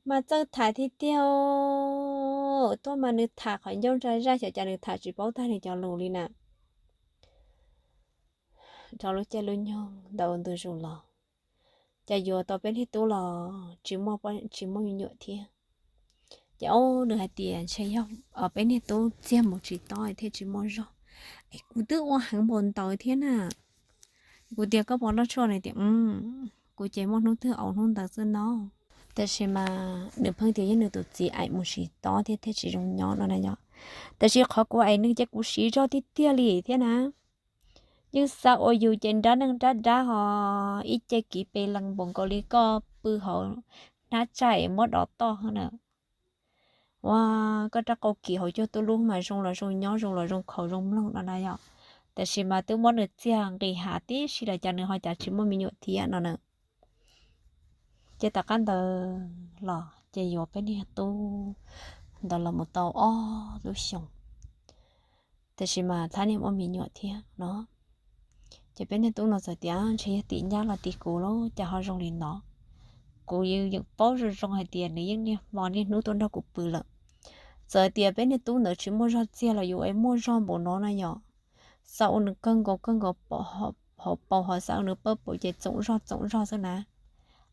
Mas txawj tham tiag tiag, tuaj mas nws tham qhov ncauj ntsa zaj xyov cas nws tham tsis paub tag nws cov lus li na. Rau lub caij lub nyoog ntawd ua ntu zus los, cas yuav tau peb niag tub los tsis muaj me nyuam thiab. Ces ob nws hais tias ntshe yog peb niag tub txiag mus tsis tob thiaj tsis muaj zog. Es kuv twb ua heev npaum ntawd thiab na. Kuv tias koj puas noj tshuaj no tias, Kuv ces muaj hnub twg aus hnub ntawd xwb no. Tab sis mas nws pheej tias yog nws tus txiv aim mus tsis tob thiab thiaj tsis zoo nyob no na yom. Tab sis qhov kuv aim nws ces kuv siv zog tiag tiag li thiab na. Yeej xav ua yus ces nrab neeg nrab dab ho ib ce kiv pes lees npaum nkaus li koj pw hauv hnab tsaij muab dov toj na. Ua, koj rab qau kiv hauv cuag tub lub mas zoo los zoo nyob zoo los zoo khaus zoo mloog no na yom. Tab sis mas twb muab nws txiag nqis hav tib si los cas nws ho cas tsis muaj me nyuam thiab no na. Ces tom qab ntawd los ces yuav peb niag tub ntawd los mus tau ob lub xyoos, tab sis mas thab niag muaj me nyuam thiab no. Ces peb niag tub no txawm tias ntshe yog tim nyab los tim kuv lauj cas ho zoo li no. Kuv yeej paub zoo zoo hais tias nws yeej niaj hmo niaj hnub tuaj nrog kuv pw lawm. Txawm tias peb niag tub ntawd tsis muaj zog txiag los yus es muaj zog npaum no na yom. Xav ua nws kawg nkaus kawg nkaus hauv paus ho xav ua nws pawj paus ces txoom zog txoom zog xwb na,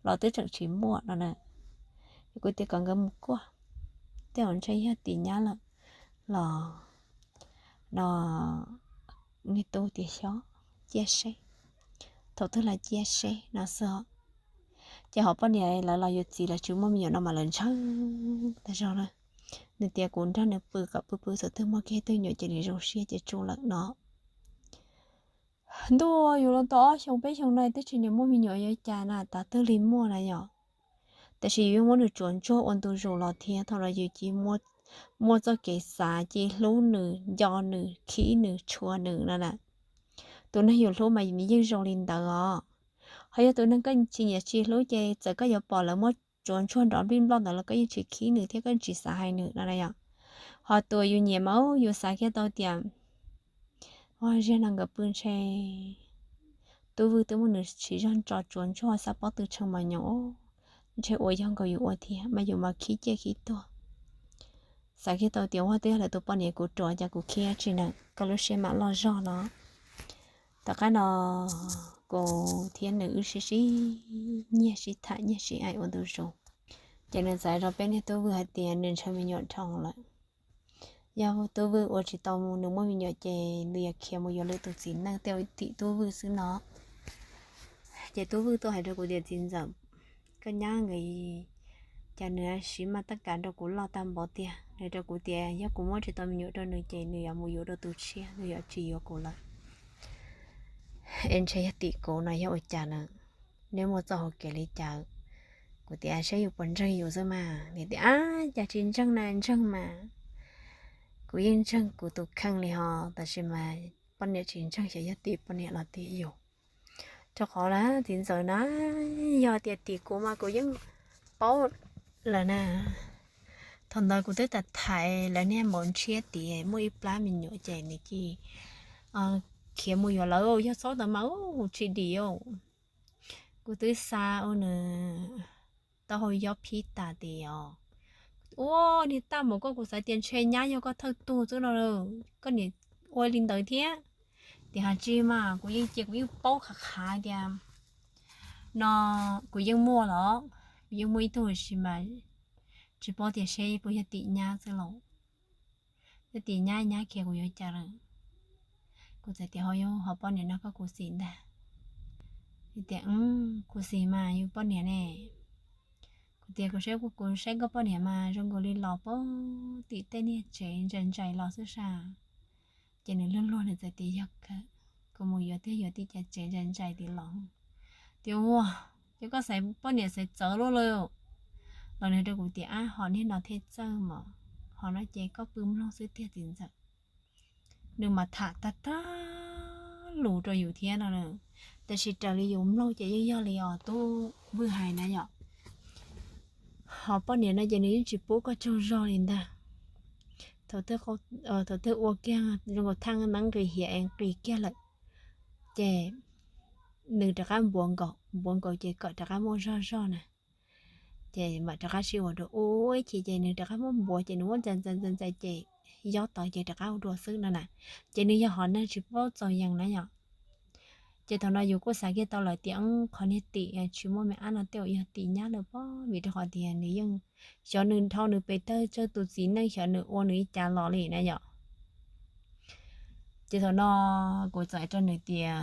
los twb tseem tsis muaj no na. Kuv tias kom nkawd mus kuaj, tej zaum ntshe yog tim nyab lawm los no. Niag tub tias xyov, cia seb, thaum twg los cia seb no xwb. Ces hom poj niam lawv los yus txiv lawv tsis muaj me nyuam no mas lawv ntshaw tag zog na. Nws tias kuv nrog nws pw kom pw pw txawm twg muaj kiag tug me nyuam ces nws zoo siab ces tsuj lawm no. Ntuj, yus los tau ob xyoos peb xyoos no twb tsis niam muaj me nyuam yuav cas na, tav twg li muaj na yom. Tab sis yus yeej muab nws tsuav ntsuag ua ntu zus los thiab thaum no yus cia muaj txoj kev xav cia hlub nws, nco nws, khib nws, tshua nws no na. Tus neeg yus hlub mas nws yeej zoo li ntawd os. Ho yog tus neeg koj tsis nyiam tsis hlub ces txawm koj yuav pom lawv muab tsuav ntsuag nrov nplij nploj ntawd los koj yeej tsis khib nws thiab koj yeej tsis xav hais nws no na yom. Ho tus yus nyiam mas yus xav kiag tau tias, ua, ziag no nkawd pw ntshe tub Vwj twb muab nws siv zog ntso tsuav ntsuag xav pob tw tshee mos nyoos, ntshe ua yog nkaus yus ua thiab mas yus mas khib ciaj khib tuag. Xav kiag tau tias ua twb yog lawv tus poj niam kuv ruam cas kuv khib tsis na, koj lub siab mam loj zog no. Tom qab no kuv thiab nws wb sib sib nyiag sib tham nyiag sib aim ua ntu zus, ces nws txawm hais rau peb niag tub Vwj hais tias nws ntshaw me nyuam dhau lawm. Yog tub Vwj ua tsis tau nws muaj me nyuam ces nws yuav khiav mus yuav lwm tus txiv neej, tej tim tub Vwj xwb no. Ces tub Vwj tuaj hais rau kuv tias txiv ntxawm, koj nyab nkawd cas nws siv maj tab kav rau kuv loj tag npaum tiag. Nws rau kuv tias yog kuv muab tsis tau me nyuam rau nws ces nws yuav mus yuav dua tus tshiab, nws yuav tsis yuav kuv lawm. es ntshe yog tim kuv no yog ua cas na, neb muaj txoj hau kev li cas? Kuv tias saib yus puas ntseeg yus xwb mas. Nws tias ab, cas tsis ntseeg na, ntseeg mas. Kuv yeej ntseeg kuv tus kheej li ho, tab sis mas poj niam tsis ntseeg xyov yog tim poj niam los tim yus. Rau qhov na txiv ntxawm na, yog tias tim kuv mas kuv yeej paub lawm na. Thaum ntawd kuv twb tham thaiv lawv niag maum ntshiab tias muaj ib plab me nyuam ces nws cia li khiav mus yuav lawv, yog txhob ntawd mas tsis dim. Kuv twb xa ua nws taub hau yob phib tas tias, ua niag taj mus koj, kuv xav tias ntshe nyab yog koj thawj tug xwb no, koj niam ua li ntawd thiab. Tias hais tsis mas kuv yeej cia kuv yeej paub qhav qhav tias no kuv yeej muaj los, kuv yeej muaj ib tug sis mas tsis paub tias seb puas yog tim nyab xwb los. Yog tim nyab, nyab khiav kuv yuav cas lawm. Kuv txawm tias ho yog ho poj niam no koj khuv xim ntag. Tias khuv xim mas yus poj niam ne. Kuv tias kuv saib, kuv saib koj poj niam mas zoo nkaus li los pem tim tej niag tsev ntsais ntsais los xwb sas. Ces nws luag luag nws txawm tias yog kawg, kuv mus yuav thiab yuav tim cas tsev ntsais ntsais tim los. Tias ua, ces koj xaiv poj niam xaiv txawv luaj lawm. Los nws rau kuv tias ab, ho niag no thiaj txawj mos, ho no ces koj pw mloog xwb tiag txiv ntxawm. Nws mas tham tag tag lus rau yus thiab no, tab sis raws li yus mloog ces yeej yog li os tub Vwj hais na yom. Ho poj niam no ces nws yeej tsis pub koj tsaug zog li ntag. Thaum twg ua kiag zoo nkaus thaj neeb nqis hiav es nqis kiag lawm, ces nws rov qab npuav nkaus, npuav nkaus ces kom rov qab muaj zog zog na. Ces mam rov qab sib ua dua ua ib chim ces nws rov qab muab npuav ces nws muab ntxais ntxais ntxais ntxais ces yob tawv ces rov qab ua dua xwb no na. Ces nws yog hom neeg tsis paub txaus yees na yom. Ces thaum no yus kuj xav kiag tau lawm tias qhov niag tim tsis muaj me ab no tej zaum yog tim nyab lawm pob, vim rau qhov tias nws yeej, xyov nws dhau nws pes tsawg tus txiv neej, xyov nws ua nws li cas los li na yom. Ces thaum no kuv txawm hais rau nws tias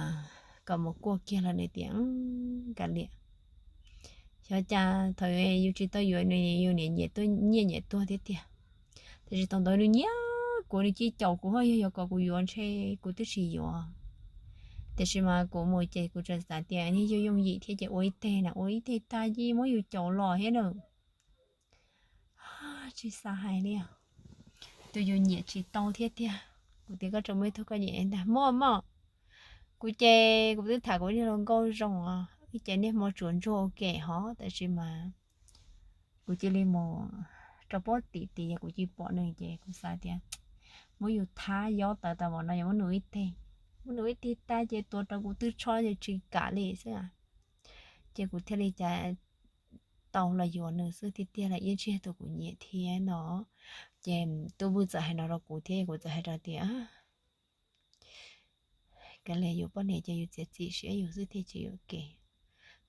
kom mus kuaj kiag los nws tias kav liam, xyov cas thaum yus tsis tau yuav nws yus niam nyiam tuag nyiaj nyiam tuag thiab tiag. Tiam sis thaum ntawd nws nyiam kuv, nws cia caum kuv ho yog yuav kom kuv yuav ntshe kuv twb tsis yuav. Tiam sis mas kuv mus ces kuv tseem xav tias yog yooj yim thiab ces ua ib teg na, ua ib teg tag ces muab yus caum los thiab na. Tsis xav hais li, tus yus nyiam tsis tau thiab tiag. Kuv tias koj tseem muaj ib tug koj nyiam ntag mog mog. Kuv ces kuv twb tham kuv niag hluas nkauj zoo os, ib ce niaj hmo tsuas ntsuag ua ke hov, tab sis mas kuv cia li mus rau pob tim tid, kuv cia li pom nws ces kuv xav tias muab yus thab yob tawv tas npaum no, yog muab nws ib teg, muab nws ib teg tag ces tuav rau kuv twb tsho ces tsis kam li xwb. Ces kuv thiaj li cas tau los yuav nws xwb tiag tiag, los yeej tsis yog tus kuv nyiam thiab no. Ces tub Vwj txawm hais no rau kuv thiab, kuv txawm hais rau tias, kav liam, yus poj niam ces yus txiav txim siab yus xwb thiaj tsis yuam kev.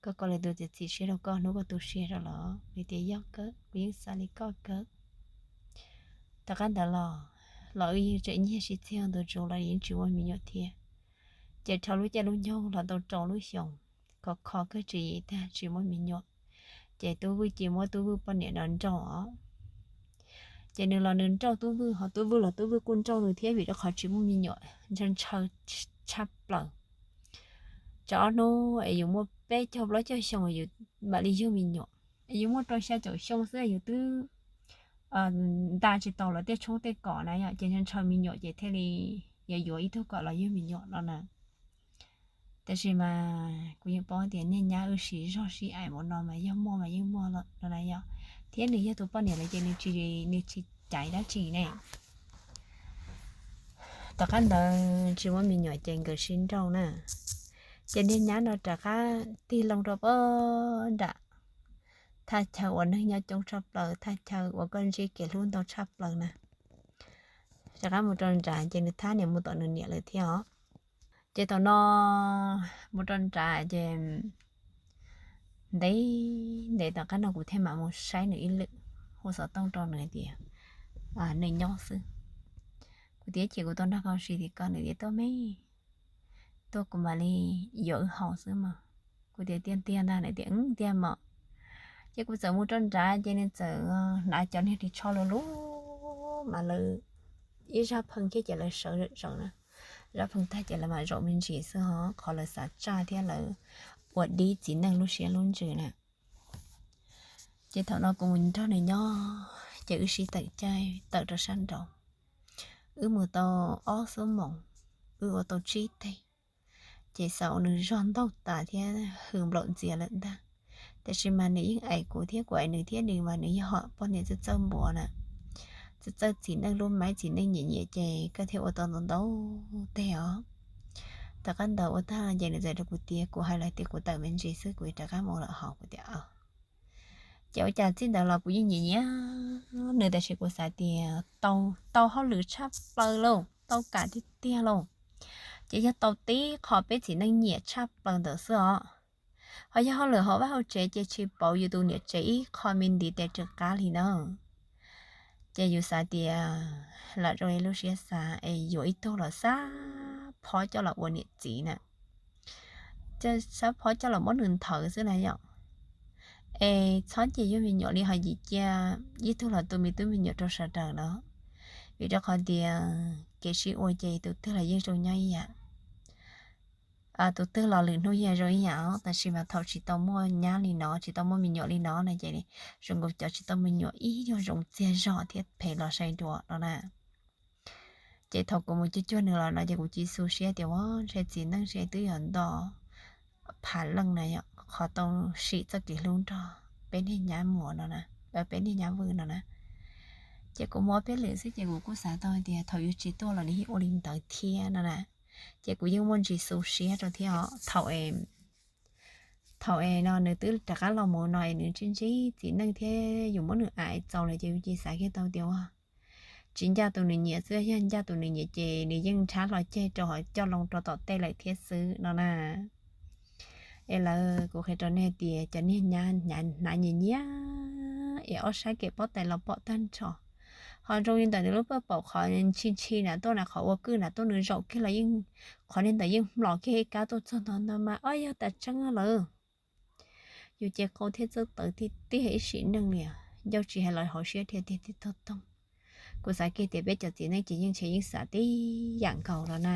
Koj koj li tus txiav txim siab rau koj hnub koj tu siab rau los, nws tias yog kawg, kuv yeej xav li koj kawg. Tom qab ntawd los, los wb yeej tseem nyiag sib txig ntu zus los yeej tsis muaj me nyuam thiab. Ces dhau lub caij lub nyoog los tau rau lub xyoos, khov kho kawg tsis yim tag tsis muaj me nyuam. Ces tub Vwj cia muab tub Vwj poj niam no nrauj os. Ces nws los nws nrauj tub Vwj, ho tub Vwj los tub Vwj kuj nrauj nws thiab, vim rau qhov tsis muaj me nyuam ntshaw ntshaw tshaj plaws. Tsam ob hnub es yus muaj peb caug plaub caug xyoo yus mam li yug me nyuam, es yus muaj rau xya caum xyoo xwb yus twb nta tsis tau lawv tej tshoob tej kos na yom, ces ntshaw ntshaw me nyuam ces thiaj li yuav yuav ib tug kom los yug me nyuam no na. Tab sis mas kuv yeej paub tias niag nyab wb sib zog sib aim npaum no mas yog muaj mas yeej muaj lawm no na yom, thiab nws yog tus poj niam lawm ces nws tsis, nws tsis caiv dab tsi ne. Tom qab ntawd tsis muaj me nyuam ces nkawd sib nrauj na. Ces niag nyab no rov qab tig loo rau pem nram thaj chaw uas neeg nyob coob tshaj plaws, thaj chaw uas koj ntsib kev hlub ntau tshaj plaws na. Rov qab mus rau nrad ces nws thab niam mus tom nws niam lawm thiab os. Ces thaum no mus rau nrad ces ntev ntev tom qab no kuv thiaj mam mus saib nws ib lwm, hu xov tooj rau nws tias nws nyob xwb. Kuv tias ces kuv tuaj nrog koj ua si tias koj, nws tias tuaj me, tuaj kuv mam li yuav wb haus xwb mas. Kuv tias tiag tiag ntag, nws tias tiag mas. Ces kuv txawm mus rau nrad ces nws txawm hnav cov niag ris tsho lus lub mas lawv ib zaj pheej thiab ces lawv sawv zom zaws na. Zab pheej tag ces lawv mam zaum me ntsis xwb ho qhov lawv xav tsaj thiab lawv ua dib txiv neej lub siab lub ntsws na. Ces thaum no kuv mus nrog nws nyob ces wb sib tawm caij tawm rau sab nraud. Wb mus tau ob xuab moos, wb ua tau tsib teg, ces xav ua nws zog ntaug tas thiab hws nplaum ntxias lawm ntag. Tiam sis mas nws yeej aim kuv thiab kuv aim nws thiab, nws mas nws yog poj niam txawj txawj npuav na, txawj txawj txiv neej lub maib txiv neej nyiam nyiam ces koj thiaj ua tau ntau ntau teg os. Tom qab ntawd ua tag ces nws txawm rau kuv tias, kuv hais lawm tias kuv tawm me ntsis xwb kuv rov qab mus lawm hos kuv tias, ces ua cas txij ntawd los kuv yeej nyiam nyiam nws tiam sis kuv xav tias tau hauj lwm tshaj plaws lauj, tau kam tiag tiag lauj. Ces yog tau tib qho peb txiv neej nyiam tshaj plaws ntawd xwb os. Ho yog hauj lwm hauv vaj hauv tsev ces tsis pauv yus tus niam tsev ib qho me ntiv tes rwg qab li na. Ces yus xav tias lam zoo li lub siab xav es yuav ib tug los xab phob coj los ua niam txiv na, xab phob coj los muab nws nthawv xwb na yom. Es txhob cia yus me nyuam li ho yim cia ib tug los tu me tub me nyuam rau sawv daws no. Vim rau qhov tias kev sib ua ces tus twg los yeej zoo nyob ib yam, tus twg los lwm hnub yeej zoo ib yam os, tab sis mas thaum tsis tau muaj nyab li no tsis tau muaj me nyuam li no na ces zoo nkaus cov tsis tau me nyuam ib yam zoo txiag zog thiab phem los sai dua no na. Ces thaum kuv mus cuag cuag nws los no ces kuv cia li xu siab tias ua ntshe txiv neej ntshe twb yog nto phav leej na yom, qhov tau sim txoj kev hlub nrog peb niag nyab muam no, peb niag nyab vwj no na. Ces kuv mus ob peb lwm xwb ces kuv kuj xav tau tias thaum yus tsis tuaj los nws yeej ua li ntawd thiab no na. Ces kuv yeej muaj ntsis xu siab rau thiab os. Thaum es no nws twb rov qab los mus no es nws ntsib ntsib txiv neej thiab yus muab nws aim txaus lawm ces yus cia li xav kiag tau tias ua tsis ncaj tus nws nyiam xwb, yog ncaj tus nws nyiam ces nws yeej nrhab hlo ceg rau hauv coj loo rau tom tej lawm thiab xwb no na. Es lawv kuv qhia rau nej tias cov niag nyab hnav nyias nyias es ob sab kev pob tais los pom tag nrho. Ho zoo li ntawm nws lub paj paum qhov ntshi ntshi na tuaj na, qhov ua kwj na tuaj nws zaum kiag los yeej, qhov niag ntawd yeej hmlos kiag ib kab tuaj txog ntawd mas ob yog tas tseeb lawm. Yus ces qau thiab txawj tawv tiag tiag ib sim neej li, ncauj tsis hais los hauv siab dhia tiag tiag tog toog. Kuv xav kiag tias peb cov txiv neej ces yeej ntshe yeej xav tib yam nkaus los na.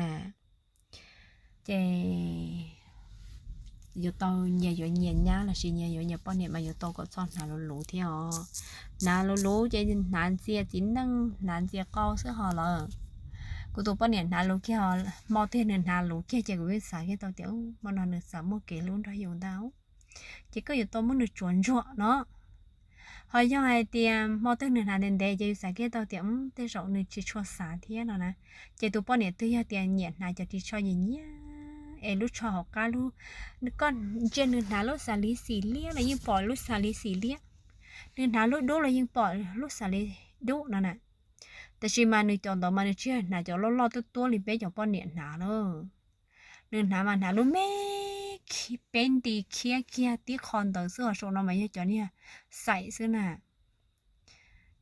Ces yuav tau nyias yuav nyias nyab lossis nyias yuav nyias poj niam mas yuav tau kom txhob hnav luv luv thiab os. Hnav luv luv ces hnav ntxias txiv neej hnav ntxias qau xwb ho lawm. Kuv tus poj niam hnav luv kiag, hmo twg nws hnav luv kiag ces kuv yeej xav kiag tau tias hmo no nws xav muaj kev hlub nrog yus ntag. Ces koj yuav tau muab nws tsuav ntsuam no. Ho yog hais tias hmo twg nws hnav ntev ntev ces yus xav kiag tau tias tej zaum nws tsis tshua xav thiab no na. Ces tus poj niam twg yog tias nyiam hnav cov ris tsho nyias nyias es lub tsho hauv qab, koj ntsia nws hnav lub xav li xim liab los yeej pom lub xav li xim liab, nws hnav lub dub los yeej pom lub xav li dub no na. Tab sis mas nws cov ntawd mas nws tsis yog hnav cov loj loj tuab tuab li peb cov poj niam hnav na. Nws hnav mas hnav lub me peb nti khiab kiag tib qho ntawd xwb, ho saum no mas yog cov niag xaim xwb na.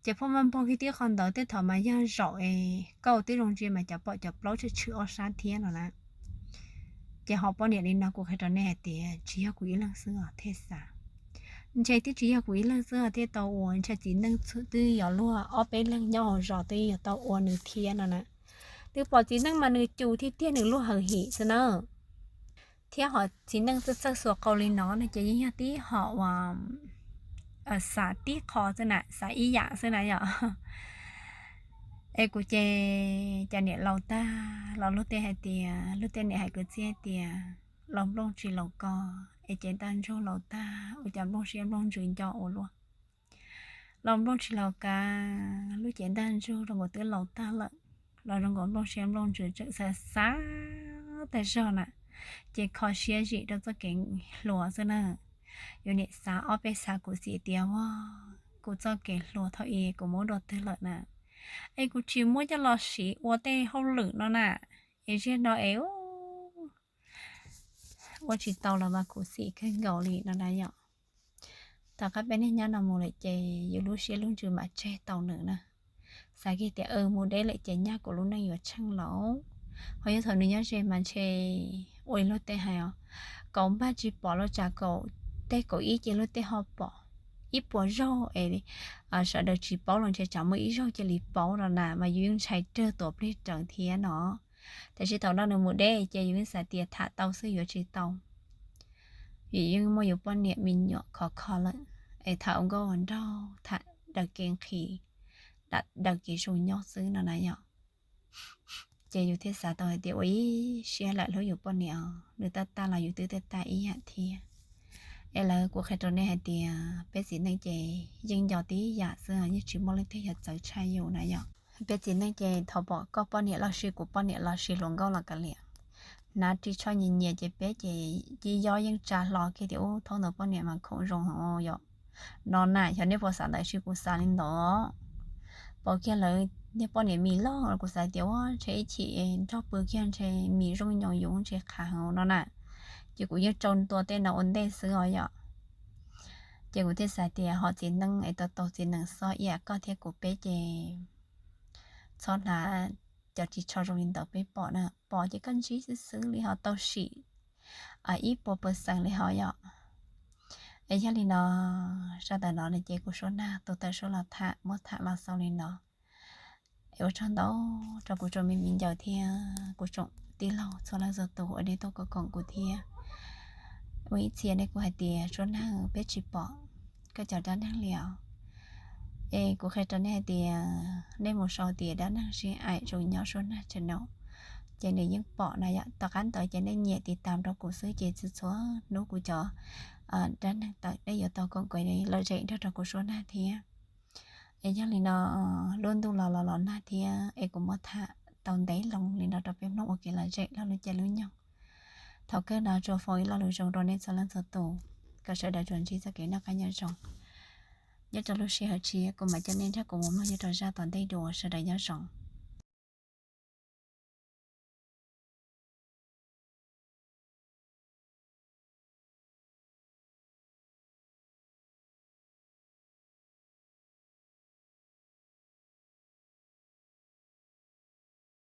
Ces phoj maj npog kiag tib qho ntawd, tej thaum mas yog zaum es koj ua tib zoo ntsia mas cov pom cov plaub tshwm tshwm ob sab thiab no na. Ces ho poj niam li no kuv qhia rau nej hais tias tsis yog kuv ib leeg xwb os thiaj xav. Ntshe twb tsis yog kuv ib leeg xwb thiaj tau ua, ntshe txiv neej twb yuav luag ob peb leeg nyob hauv zos twb yuav tau ua nws thiab no na. Twb pom txiv neej mas nws cus tiag tiag nws luag hawm him xwb na. Thiab ho txiv neej txawj txawj xuas qau li no no ces yeej yog tib hom uas xav tib qho xwb na, xav ib yam xwb na yom. Es kuv ces cov niam laus tag los luag tej hais tias, luag tej niam hais kwv txhiaj tias laus nplooj tsis laus kos, es ces ntaj ntsug laus tag ua cas nplooj siab nplooj ntsws nco ua luaj. Laus nplooj tsis laus kav, lub cev ntaj ntsug rau nkaus twb laus tag lawm los zoo nkaus nplooj siab nplooj ntsws tseem xav xav tag zog na. Ces kho siab zim rau txoj kev hluas xwb na. Yus niam xav ob peb xav kuv xim tias ua kuv txoj kev hluas thaum i kuv muab dua twg lawm na, es kuv tsis muab coj los siv ua tej hauj lwm no na, es ziag no es ua tsis tau los mas kuv xim kawg nkaus li no na yom. Tom qab peb niag nyab no mus lawm ces yus lub siab lub ntsws mam tseg tau nws na. Xav kiag tias mus deb lawm ces nyaj kuv lub neej yuav tsheej lauj. Ho yog thaum nws nyob ze mas ntshe ua li luag tej hais os, kaum npag tsis pom los tsam kaum teg kaum ib ces luag tej ho pom. Ib puas zaug es sawv daws tsis paub los ntshe tsam muaj ib zaug cia li paub no na, mas yus yeej ntshai rawg tuav plig rawv thiab no. Tab sis thaum no nws mus deb ces yus yeej xav tias tham tau xwb yuav tsis tau, vim yeej muaj yus poj niam me nyuam khov kho lawm, es tham ua nkauj ua nraug, tham daws kev nqhis, daws kev zoo nyob xwb no na yom. Ces yus thiaj xav tau hais tias ua ib siab lam hlub yus poj niam os, nws tag tag los yus twb tag tag ib yam thiab. Es lawv, kuv qhia rau nej hais tias peb txiv neej ces yeej nco tib yam xwb, yeej tsis muaj leej twg yog txawv tshaj yus na yom. Peb txiv neej ces thaum pom koj poj niam los sis kuv poj niam los sis hluas nkauj los kav liam, hnav ris tsho nyias nyias ces peb ces yeej yob yeej tsa hlo kiag tias ub, thaum ntawd poj niam mas khoom zoo heev yom. No na, xyov nej puas xav ntawd, sis kuv xav li ntawd. Pom kiag lawv niag poj niam mis loj los kuv xav tias ua ntshe ib chim nrog pw kiag ntshe mis zoo nyoos yus ntshe qhav heev no na. Ces kuv yeej tsau ntua tej no ua ntej xwb os yom. Ces kuv thiaj xav tias ho txiv neej es tau tau txiv nees xob ib yam koj thiab kuv peb ces txhob hnav cov ris tsho zoo li ntawd peb pom na, pom ces koj ntsib xwb xwb li ho tau sim ib puas percent li ho yom. Es yog li no, zaj ntawm no ces kuv Suab Nag tus tawm suab los tham muab tham los xaus li no. Es ua tsaug ntau rau kuv tsoom me viv ncaus thiab kuv tsoom tij laug txhua leej txhua tus uas nej tuaj koom kuv thiab. Muaj ib txhia nej kuj hais tias Suab Nag peb tsis pom koj cov dab neeg li os. Es kuv qhia rau nej hais tias nej mus sau tias dab neeg sib aim zoo nyob Suab Nag channel, ces nws yeej pom na yom. Tom qab ntawd ces nej nyiam tiv tam rau kuv xwb ces txhua txhua hnub kuv cov dab neeg tawm nej yuav tau koom kuv lom zem nrog rau kuv Suab Nag thiab. Es yog li no, lub ntuj los los los nag thiab es kuv muab tham tau ntev loo li no rau peb mloog ua kev lom zem lub caij lub nyoog. Thaum kawg no tsuas foom ib lo lus zoo rau nej txhua leej txhua tus, kom sawv daws tsuas ntsib txoj kev noj qab nyob zoo. Nyob rau lub sij hawm tshiab kuv mam coj nej nrog kuv mus mloog nyob rau zaj tom ntej dua, sawv daws nyob zoo.